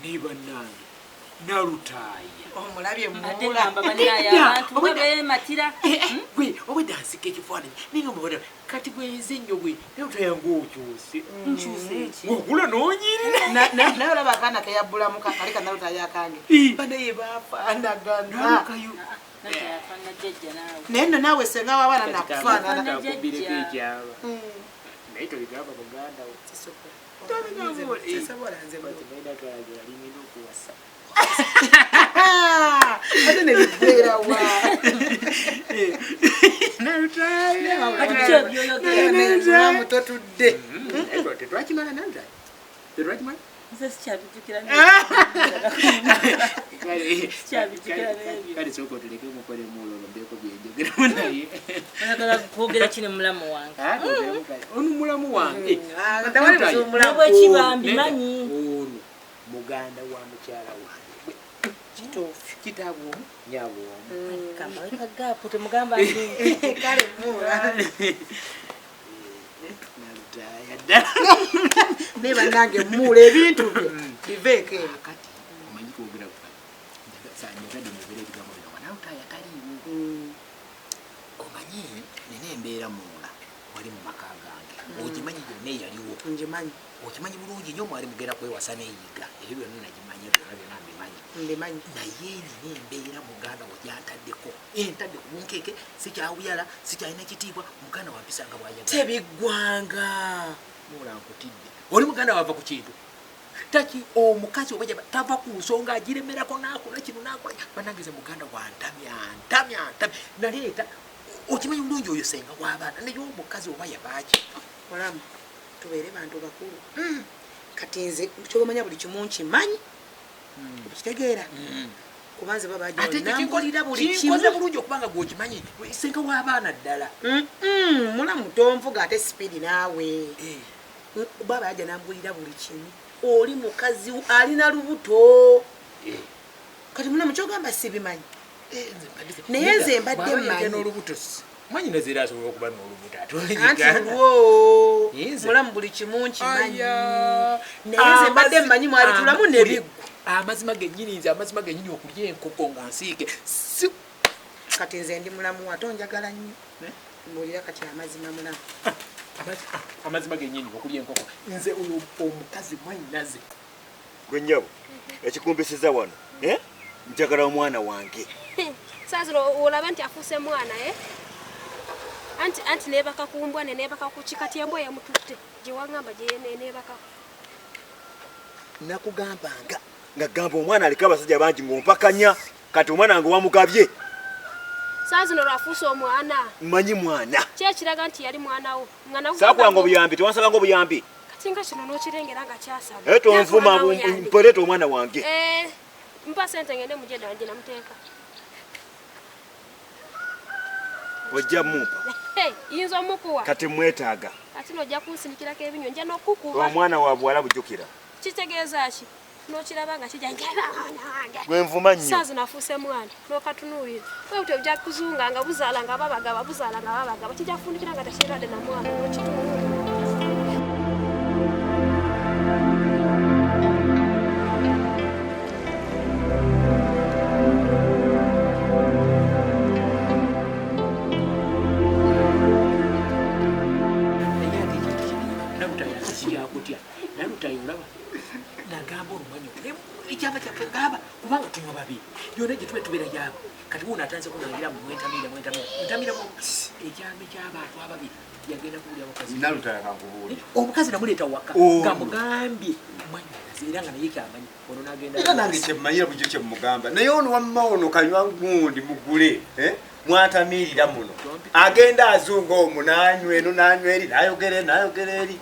Naye bannange Nalutaaya. Omulabye Muula. Ate bannange abantu beematira. Gwe obwedda nsika ekifaananyi naye nga mubona kati gwe nze nnyo gwe Nalutaaya ng'okyuse. Nkyuse ki? Ogula n'onyirira. Naye olaba akaana keyabbulamu kali ka Nalutaaya akange. Banaye baafaanagana. Nalukayo. Naye nno naawe ssenga w'abaana nakufaanana. Kakubbireko ekyaba. Naye tobigamba muganda wo. Sisobola nze alingenda okuwasa. Ate ne biggweera wa. Nalutaaya. Totudde. Tetwakimala Nalutaaya. Tetwakimala? Nze sikyabijjukira. Kale sooka otuleke mukole muula olwo mbeeko byenjogeramu naye. Oyagala kwogera ki ne mulamu wange? Ono mulamu wange. Bwekiba mbimanyi. Ono muganda wa mukyala wange. Kituufu. Kitaabwe omu, nnyabwe omu. Kambawe kagaapu temugamba nti. Kale Muula. Nalutaaya ddala. Naye bannange Muula ebintu byo biveeko ebyo. Kati omanyi kwogera ku njagadde mwogere ebigambo bino nga Nalutaaya taliiwo. Omanyi nina embeera Muula wali mu maka gange. Ogimanyi yonna eyaliwo. Ngimanyi. Okimanyi bulungi nnyo mwali mugenda kwewasa neeyiga. Ebyo byonna nagimanyi, byonna byonna mbimanyi. Mbimanyi. Naye nina embeera muganda wo gyantaddeko. Entadde ku bunkeeke, sikyawuyala, sikyalina kitiibwa, muganda wampisa nga bw'ayagala. Tebiggwanga. Mula nkutidde. Oli muganda wava ku kintu. Taki omukazi oba tava ku nsonga agiremerako n'akola kino n'akola. Bannange nze muganda wantamya, ntamya, ntamya. Naleeta okimanyi bulungi oyo senga w'abaana naye omukazi oba yabaaki. Mulamu tubeere bantu bakulu. Kati nze kyobamanya buli kimu nkimanyi. Okitegeera? Kuba nze baba Ate ekyo nambulira buli kimu. kinkoze bulungi okubanga gw'okimanyi senga w'abaana ddala. Mulamu tonvuga ate sipiidi naawe. Baba yajja nambulira buli kimu. Oli mukazi alina lubuto. Kati mulamu kyogamba sibimanyi. Naye nze mbadde mmanyi. N'olubuto mwanyi nazira asobola okuba n'olubuto ate Anti lwo mulamu buli kimu nkimanyi. Naye nze mbadde mmanyi mwabitulamu ne biggwa. Amazima gennyini nze amazima gennyini okulya enkoko nga nsiike. Kati nze ndi mulamu ate onjagala nnyo. Mbuulira kati amazima mulamu. Amazima gennyini okulya enkoko. Nze oyo omukazi mwannyinaze. Gwe nnyabo, ekikumpisiza wano, Njagala omwana wange. Sasa olaba nti afuuse mwana, Anti neebaka ku mbwa ne neebaka ku ki, kati embwa emututte gye wangamba gye neebakako. Nakugambanga nga gamba omwana aliko abasajja bangi ng'ompakanya, kati omwana wange wamugabye. Sasa zino lwafuuse omwana. Mmanyi mwana. Ki ekiraga nti yali mwana wo? Nga nakugamba Saakuwanga obuyambi, tewansabanga obuyambi. Kati nga kino n'okirengera nga kyasaba. Tonvuma, mpoleeta omwana wange. Mpa ssente ngende mu gyenda gye namuteeka. Ojja mumpa. Yinza omukuwa. Kati mwetaaga. Ate n'ojja kunsindikirako ebinyo, nja n'okukuba. Omwana wa buwala bujjukira. Kitegeeza ki? N'okiraba nga kijja njala mwana wange. Gwe nvuma nnyo. Saazi nafuuse mwana, n'okatunuulira. Bwe butyo ojja kuzunga nga buzaala nga babagaba, buzaala nga babagaba. Kijja kufundikira nga tekiradde na mwana, n'okitunuulira. Ekyama kyaffe ngaba kubanga tunywa babi yonna gye tuba tubeera yaabo kati wuuno atandise kunangira mu mwentamira mwentamira ntamira mu ekyama ky'abantu ababiri yagenda kuwulira mukazi. Nalutaya kankubuulire. Omukazi namuleeta waka nga mugambye mwannyinaze era nga naye kyamanyi ono n'agenda. Era nange kyemmanyira bulijjo kye mmugamba naye ono wamma ono kanywa gundi mugule mwatamiirira muno agenda azunga omwo n'anywa eno n'anywa eri n'ayogera eri n'ayogera eri.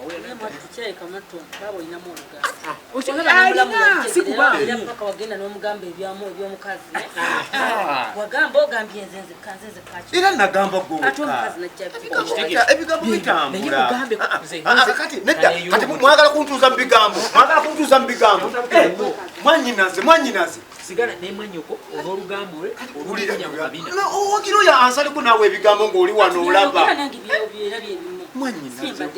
Alina sikuba. Wagenda n'omugamba eby'omukazi. Wagamba ogambye nze nzekka nze nzekka. Era nagamba gwe wekka. Ebigambo bitambula. Kati nedda kati mwagala kuntuuza mu bigambo. Mwagala kuntuuza mu bigambo. Mwannyinaze mwannyinaze. Sigala ne mwannyoko olw'olugambo lwe olulira mu kabina. Owagira oyo ansaliko naawe ebigambo ng'oli wano olaba. Mwannyinaze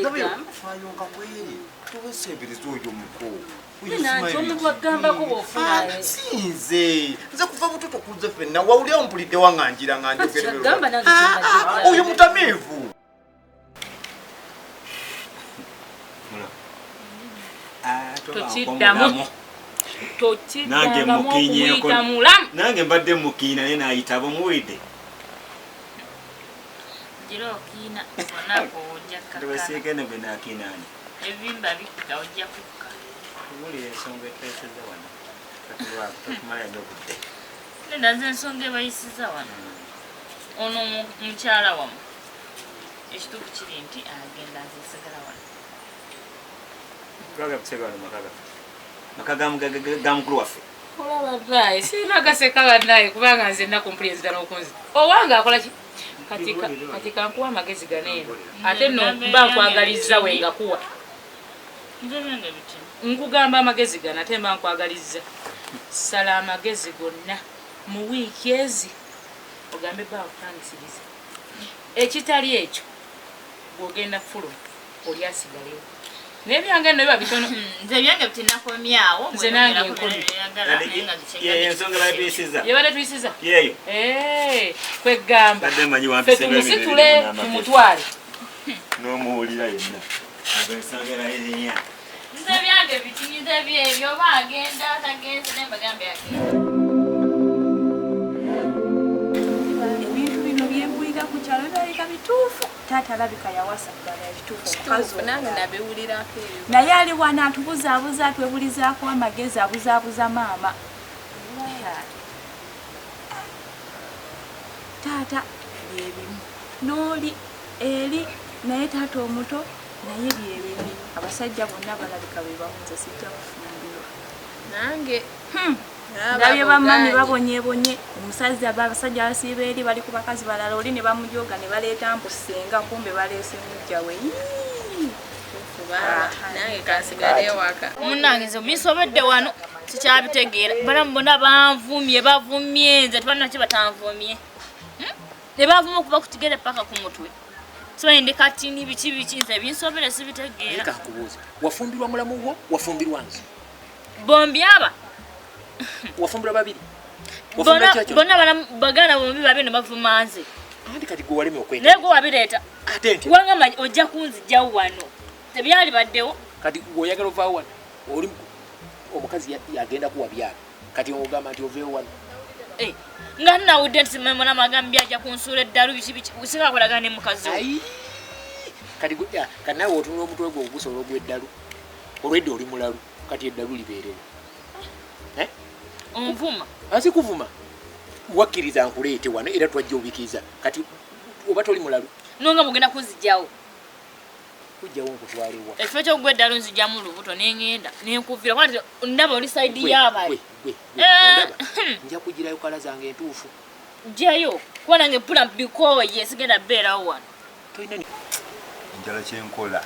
faayo nga kweri tuwesembereza oyo muko. Sinze nze kuva buto tukuze ffenna wawulira ompulidde wanganjira nga njogera oyo mutamiivu. Tokiddamu. Tokiddangamu okuyita mulamu. Nange mbadde mukiina naye naayitaba omuwulidde. Gira okiina onaako ojja kkakkana. Tebasiikene gwe naakiinaani. Ebimba bikka ojja kukka. Tubuulire ensonga etuleetezza wano. Tatulwako totumala nnyo budde. Nedda nze ensonga ebayisiza wano. Ono mukyala wammwe. Ekituufu kiri nti agenda nze nsigala wano. Twagala kusigala wano maka gaffe. Maka ga mukulu waffe. Olaba bbayi, sirina gaseka bannaye kubanga nze ennaku mpulira enzita n'okunzita. Owange akola ki? Kati kankuwa amagezi gano eno. Ate nno mba nkwagalizza we ngakuwa. Nkugamba amagezi gano ate mba nkwagalizza. Sala amagezi gonna mu wiiki ezi ogambe bba akupangisirize. Ekitali ekyo bw'ogenda fuluma oli asigalewo. Naye ebyange nno biba bitono. Nze ebyange bitinakomyawo. Nze nange nkomye. Ensonga bayituyisiza. Yebadde tuyisiza? Yeeyo. Kwegamba. Badde mmanyi Ffe wampisa tumusitule tumutwale. N'omuwulira yenna agensagera erinya. Nze byange bitinyize byebyo oba agenda tagenze naye mbagambe agenda. Ebintu bino byempulira ku kyalo birabika bituufu. Taata alabika yawasa ddala ekituufu omukazi nange nabiwulirako ebyo. Naye ali wano atubuzaabuza atwebulizaako amagezi abuzaabuza maama. Taata byebimu n'oli eri naye taata omuto naye byebimu abasajja bonna balabika be bamu nze sijja kufumbirwa. Nange ndabye bamami babonyebonye omusajja abasajja basiiba eri bali ku bakazi balala oli ne bamujoga ne baleeta mbu ssenga kumbe baleese mujja we. Nange kansigale ewaka. Munnange nze binsobedde wano sikyabitegeera. Balamu bonna banvumye bavumye nze tebalina ki batanvumye. Ne bavuma okuva ku kigere paka ku mutwe. Simanyi ndi katini biki biki nze binsobere sibitegeera. Leka nkubuuze, wafumbirwa mulamu wo, wafumbirwa nze? Bombi aba. Wafumbirwa babiri? Bonna baganda bombi babiri ne bavuma nze. Anti kati gwe waleme okweta. Naye gwe wabireeta. Ate ntya? Wangamba ojja kunzijjawo wano. Tebyali baddewo. Kati gwe oyagala ovaawo wano, oli omukazi yagenda kuwa byalo. Kati ogamba nti oveewo wano. Nga nnawudde nti simanyi mwana magambye ajja kunsuula eddalu biki biki singa akolagana ne mukazi we. Kati kati naawe otunula omutwe gwo ogusobola ogw'eddalu. Olwedda oli mulalu, kati eddalu libeerewo. Onvuma. Asi kuvuma. Wakkiriza nkuleete wano era twajja obikiriza. Kati oba toli mulalu. Nonga mugenda kunzijjawo. Kujjawo nkutwalewa. Ekifo ky'okugwa eddalu nzijjamu lubuto ne ŋŋenda ne nkuviira kuba ndaba oli sayidi y'abali. Ondaba nja kugirayo kala zange entuufu. Ggyayo kuba nange mpula mbikooye sigenda bbeerawo wano. Njala kyenkola.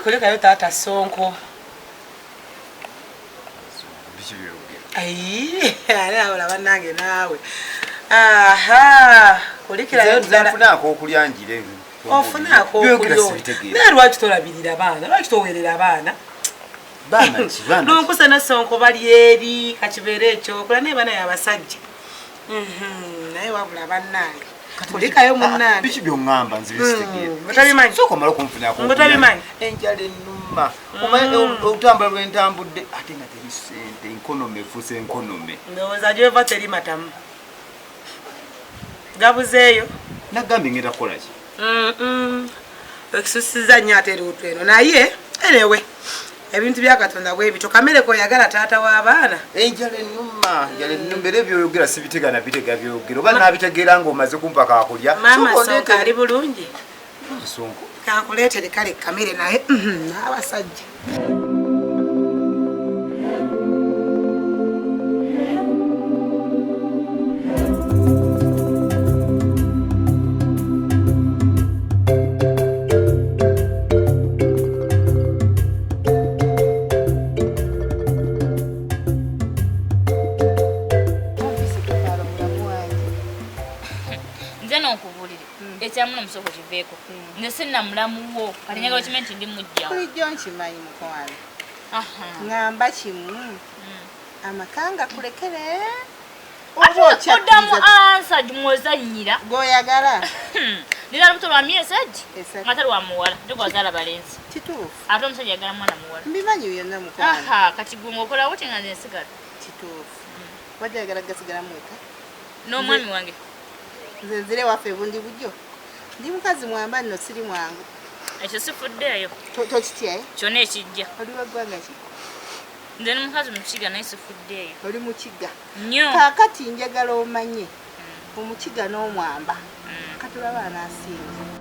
Kulekayo taata Sonko. Biki byogera? Ayi, ale awola bannange naawe. Aha, kulikirayo ddala. Nfuna ak'okulya njire. Ofuna ak'okulya. Naye lwaki tolabirira abaana? Lwaki toweerera abaana? Baana ki baana? Nonkusa ne Sonko bali eri kakibeere ekyokola naye baana y'abasajja. Naye wabula bannange. Kulikayo munnange. Biki by'oŋŋamba nze bisitegeera. Otabimanyi. Sooka omale okunfuna ak'okulya. Otabimanyi. Enjala ennuma. Omanyi olutambula lwe ntambudde ate nga teri ssente enkonome efuuse enkonome. Ndowooza gy'ova teri matamu. Gabuzeeyo. Nagambye ngenda kukola ki? Ekisusiza nnyo ate eruutu eno naye erewe ebintu bya Katonda bwe bityo kamere koyagala taata w'abaana. Enjala ennuma, enjala ennuma era ebyoyogera sibitega na bitega byogera oba naabitegeera ng'omaze kumpa kaakulya. Maama Sonko ali bulungi. Sonko. Kankuleetere kale kamere naye n'abasajja. Nze n'onkubuulire ekyamuno omusoko kiveeko nze sinna mulamu wo kati njagala okimanye nti ndi mujjawo. Bulijjo nkimanyi mukwano. Ŋŋamba kimu amaka nga kulekere oba oddamu ansa mwozannyira gw'oyagala. Nina lubuto lwa myezi egi nga tali wa muwala ate gwazaala balenzi. Kituufu. Ate omusajja ayagala mwana muwala. Mbimanyi byonna mukwano. Kati gwe ng'okolawo ki nga nze nsigala? Kituufu. Wajja ayagala gasigalamu eka? N'omwami wange. Nze nzire waffe bundi bujjo. Ndi mukazi mwamba nno siri mwangu. Ekyo sifuddeeyo. Tokitya? Kyonna ekijja. Oli wa ggwanga ki? Nze ndi mukazi mukiga naye sifuddeeyo. Oli mukiga? Nnyo. Kaakati njagala omanye omukiga n'omwamba. Katulaba anaasinga.